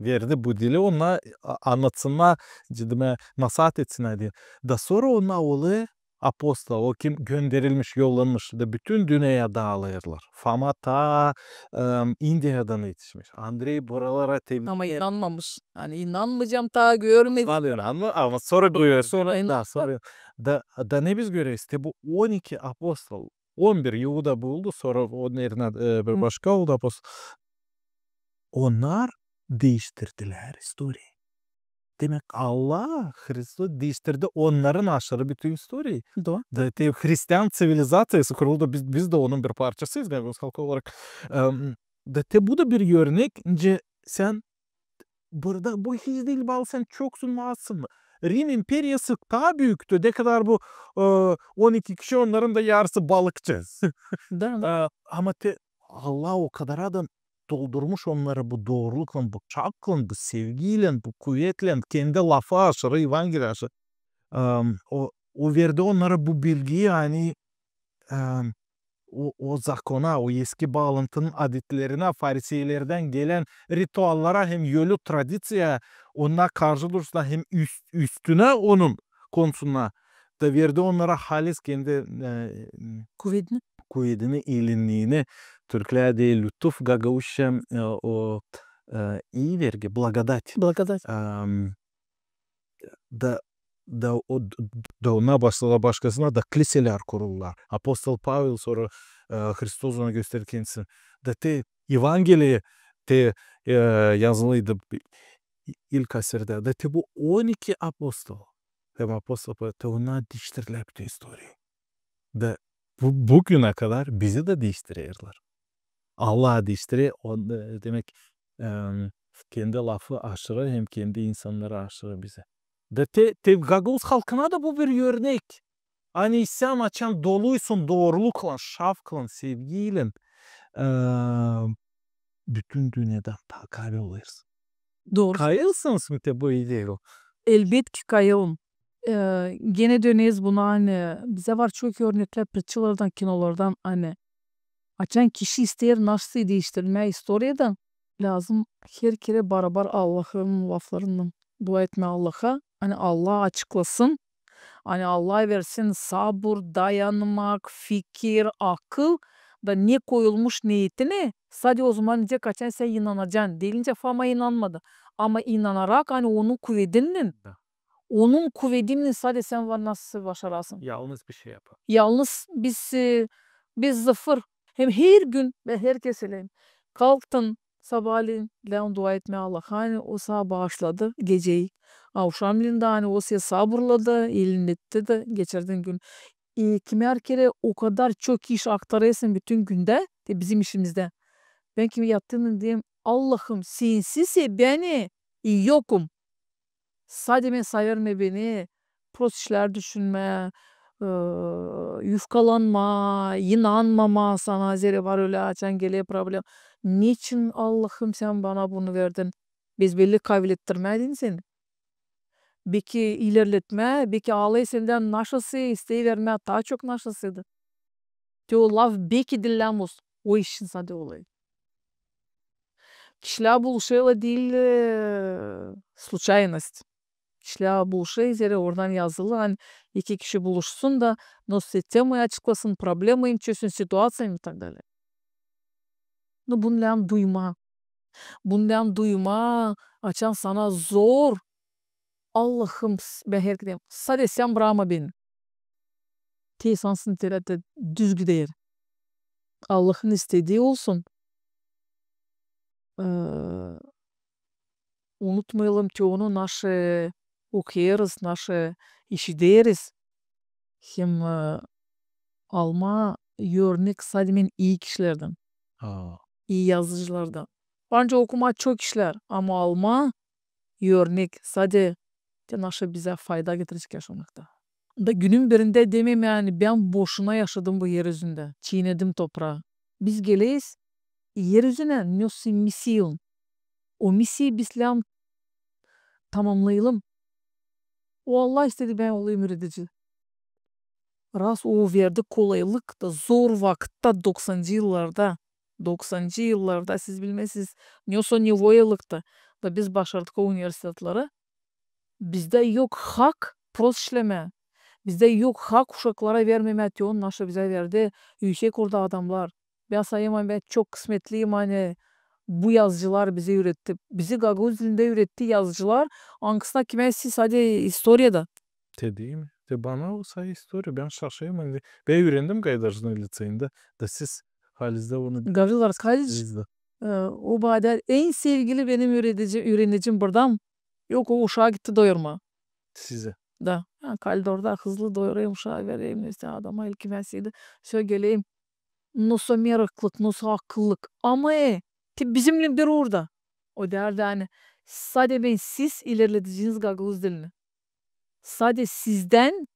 Verdi bu dili, onnar a-, annatsınnar, cidimä nasaat etsinnär deyni. Da sora onnar olêr apostol, o kim? Gönderilmiş, yollannmış, da bütün dünneyä daalêrlar. Foma taa, em, İndiyadan etişmiş. Andrey buralara te... Ama inanmamış. Ani inanmayacam, taa görmedim. Ama sora görür. Sora inan... Da, sora. Da, da ne biz göreriz? İştä bu on iki apostol, on bir İuda buldu, sora onun erinä, e, bir başka oldu apostol. Onnar diiştirdilär istoriyayı. Demäk, Allah, Hristos diiştirdi onnarın aşırı bütün istoriyayı. Da te hristian ţivilizaţiyası kuruldu, biz, biz dä onun bir parçasıyız, gagauz halkı olarak. Em, da te bu da bir örnek, nicä sän burada, bu hiç diil baalı, sän çoksun mu, azsın mı. Rim imperiyası taa büüktü, ne kadar bu, e, on iki kişi, onnarın da yarısı balıkçı. Da. E, ama te, Allah o kadar da doldurmuş onnarı bu dooruluklan, bu çaklan, bu sevgiylän, bu kuvetlän, kendi lafı aşırı, Evangeliya aşırı. Em, o, o verdi onnara bu bilgiyi, ani, em, o, o zakona, o eski baalıntının adetlerinä, fariseylerdän gelän rituallara hem ölü tradiţiyaya, ona karşı dursunnar hem üst-, üstünä onun konsunnar. Da verdi onnara halis kendi, e, kuvedini, kuvedini, iilinniini. Türklär deer lütuf, gagauzça, e, o, e, iivergi, благодать. Благодать. Em, da, da o, da ona başladılar başkasına, da kliselär kuruldular. Apostol Pavel sora, e, Hristos ona gösterdi kendisini. Da te Evangeliya te, e, yazılıydı ilk asirdä. Da te bu on iki apostol, hem apostol Pavel, te onnar diiştirdilär bütün istoriyayı. Da bu, bugünä kadar bizi dä diiştirerlär. Allah diiştirer, o, e, demäk, em, kendi lafı aşırı hem kendi insannarı aşırı bizi. Da te, te gagauz halkına da bu bir örnek. Ani sän açan doluysun dooruluklan, şafklan, sevgiylän, em, bütün dünnedän taa kaavi olêrsın. Dooru. Kayılsınız mı te bu ideyaylan? Elbetki kayılım. E, genä döneriz buna, ani bizä var çok örneklär, pritçalardan, kinolardan, ani açan kişi isteer naşey diiştirmää istoriyadan, lääzım her kerä barabar Allahın laflarınnan dua etmää Allaha, ani Allah açıklasın, ani Allah versin sabur, dayanmak, fikir, akıl, da ne koyulmuş neetinä, sade o zaman nicä, açan sän inanacan. Deyincä Foma inanmadı. Ama inanarak, ani onun kuvedinnän, onun kuvedinnän sade sän var nasıl başarasın. Yalnız bir şey yapar. Yalnız biz, e, biz sıfır. Hem her gün bän herkerä söleerim. Kalktın sabaalän, lääzım dua etmää Allaha, ani O sä baaşladı geceyi. Avşamleyin dä, ani O sä saburladı, iiletti dä, geçirdin gün. E, kimär kerä o kadar çok iş aktarêrsın bütün gündä, te bizim işimizdä. Bän kimi yattım, deerim: Allahım, Sensiz sä bän yokum. Sade bän, saa vermä beni prost işlär düşünmää, e, yufkalanmaa, inanmamaa Sana, zerä var ölä, açan geler problema. Neçin, Allahım, Sän bana bunu verdin? Biz belli kaavilettirmää deyni seni. Beki ilerletmää, beki alay sendän naşası, isteer vermää taa çok naşasıydı. Te o laf beki dillän olsun. O işin sade olayı. Kişilär buluşêrlar diil, e, случайность. Kişilär buluşêr, zerä oradan yazılı, ani iki kişi buluşsun da, nasıl temayı açıklasın, problemayı çözsün, situaţiyayı и так далее. No, bunu lääzım duymaa. Bunu lääzım duymaa, açan sana zor. Allahım, s-, bän herkerä deyäm, sade sän brakma beni. Te sansın, te düz gider. Allahın istedii olsun. Ee, unutmayalım te onu, naşı okuyêrız, naşı işideriz. Hem, e, almaa örnek sade ii kişilerdän, ii yazıcılardan. Var nicä okumaa çok kişilär, ama almaa örnek sade te naşı bizä fayda getirecek yaşamakta. Da günün birindä demeyim, ani bän boşuna yaşadım bu er üzündä, çiinedim topraa. Biz geleriz er üzünä, nesä missiya. O missiyayı biz lääzım tamamnayalım. O Allah istedi, bän olayım üüredici. Raz o verdi kolaylık da zor vakıtta, doksancı yıllarda. Doksancı yıllarda, siz bilmäzsiniz, nesä nevoyallıktı. Da biz başardık o universitetleri. Bizdä yok hak prost işlemää. Bizdä yok hak uşaklara vermemää te onu, naşı bizä verdi üüsek orada adamnar. Bän sayêrım, ani bän çok kısmetliyim, ani bu yazıcılar bizi üüretti. Bizi gagauz dilindä üüretti yazıcılar, angısına kimä siz sade istoriyada. Te diil mi? Te bana o sade istoriya, bän şaşêrım, ani bän üürendim Gaydarcının liţeyindä, da siz halizdän onu... Gavriil Araskaliç, e, o bana en sevgili benim üüredici, üürenicim burada. Yok, o uşaa gitti doyurmaa. Sizä. Da. Ha, kaldı orada, hızlı doyurêrım uşaa, vereyim, nesä adama, ilk kimä sade. Söö, geleyim. Nasıl meraklık, nasıl akıllık. Ama, e, te bizimnän bir orada. O deerdi, ani sade bän siz ilerledeceniz gagauz dilini. Sade sizdän,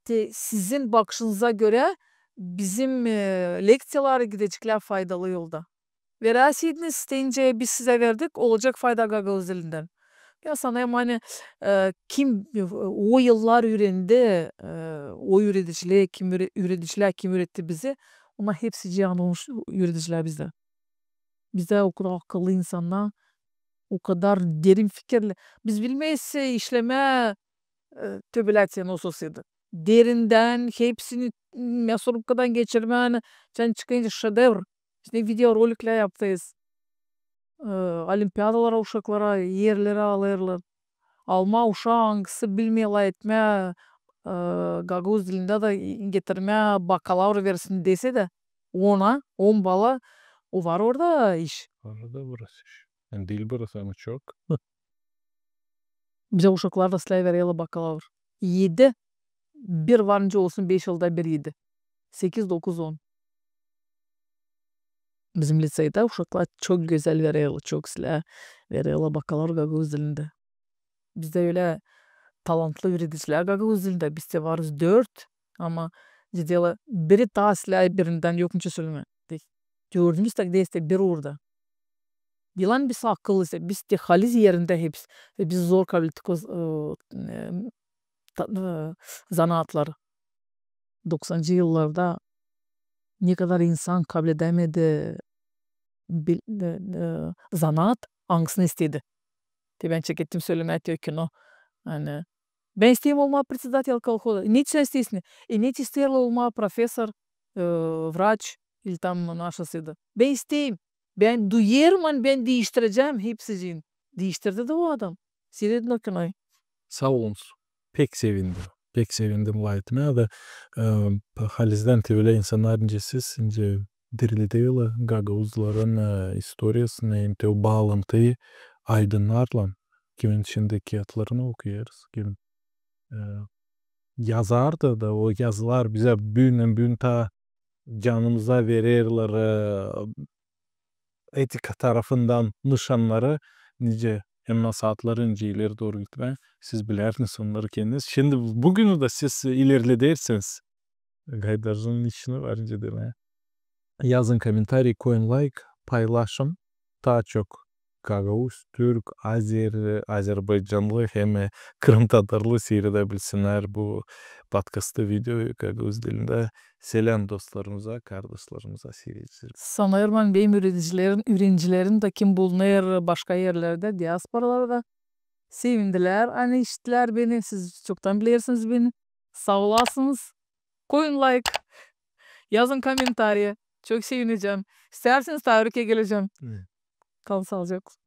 te sizin bakışınıza görä bizim, e, lekţiyalar gideceklär faydalı yolda. Verärsiydiniz, te nicä biz sizä verdik, olacek fayda gagauz dilindän. Bän sanêrım, ani, e, kim, e, o yıllar üürendi, e, o üüredicilär, kim üüre-, üüredicilär, kim üüretti bizi, onnar hepsi canlanmış üüredicilär bizdä. Bizdä o kadar akıllı insannar, o kadar derin fikirli. Biz bilmeeriz, e, işlemää, e, töbelää te nasıl olsaydı. Derindän, hepsini, m, мясорубкадан geçirmää, ani çıkınca şedevr. Biz ne videoroliklär yaptıyız. E, olimpiadalara uşakları erlerä alêrlar. Almaa uşaa, angısı bilmeer laf etmää, e, gagauz dilindä da getirmää bakalavr versin desä dä, ona on bala, o var orada iş. Var orada biraz iş. Yani diil biraz, ama çok. Bizä uşaklar da islää vererlär bakalavr. Edi. Bir var nicä olsun, beş yılda bir edi. Sekiz, dokuz, on. Bizim liţeyda uşaklar çok gözäl vererlär, çok islää vererlär bakalavr gagauz dilindä. Bizdä ölä talantlı üüredicilär gagauz dilindä, biz te varız dört, ama deerlär, biri taa islää birindän, yok nicä sölemää. Dördümüz tak deerlär, bir orada. Diil ani biz akıllı, biz te haliz erindä hepsi. E, biz zor kablettik o z-, e, e, ta-, e, zanaatları. Doksancı yıllarda ne kadar insan kabledämedi bil-, e, e, zanaat, angısını istedi. Te bän çekettim sölemää te o kino. Ani bän isteerim olmaa председатель колхоза. Neçin isteersin? E, neçin isteerlär olmaa profesor, e, vraç ili tam naşısıydı. Bän isteerim. Bän duyêrım, ani bän diiştirecäm hepsicii. Diiştirdi dä o adam. Siiredin o kinoyu. Saa olunuz. Pek sevindim. Pek sevindim laf etmää da, e, halizdän te ölä insannar nicä siz, nicä dirildärlär gagauzların, e, istoriyasını, hem te o baalantıyı aydınnarlan, kimin şindi kiyatlarını okuyêrız, kim, e, yazardı da, o yazılar bizä büündän büün taa canımıza vererlär, e, etika tarafından nışannarı, nicä hem nasaatları, nicä ileri dooru gitmää. Siz bilersiniz onnarı kendiniz. Şindi büünü dä siz ilerledersiniz. Gaydarcının işini var nicä demää. Yazın kommentariy, koyun layk, paylaşın. Taa çok gagauz, türk, azer, azerbaycanlı hem, e, krımtatarlı siiredäbilsinnär bu podkastı, videoyu gagauz dilindä. Seläm dostlarımıza, kardaşlarımıza, siiredicilerä. Sanêrım, ani benim üürenicilerim, üürenicilerim dä kim bulunêr başka erlerdä, diasporalarda, sevindilär, ani işittälär beni, siz çoktan bilersiniz beni. Saa olasınız. Koyun layk, yazın kommentariy. Çok sevinecäm. İstärseniz, Tavrikää gelecäm. Ne? Kalın saalıcakla.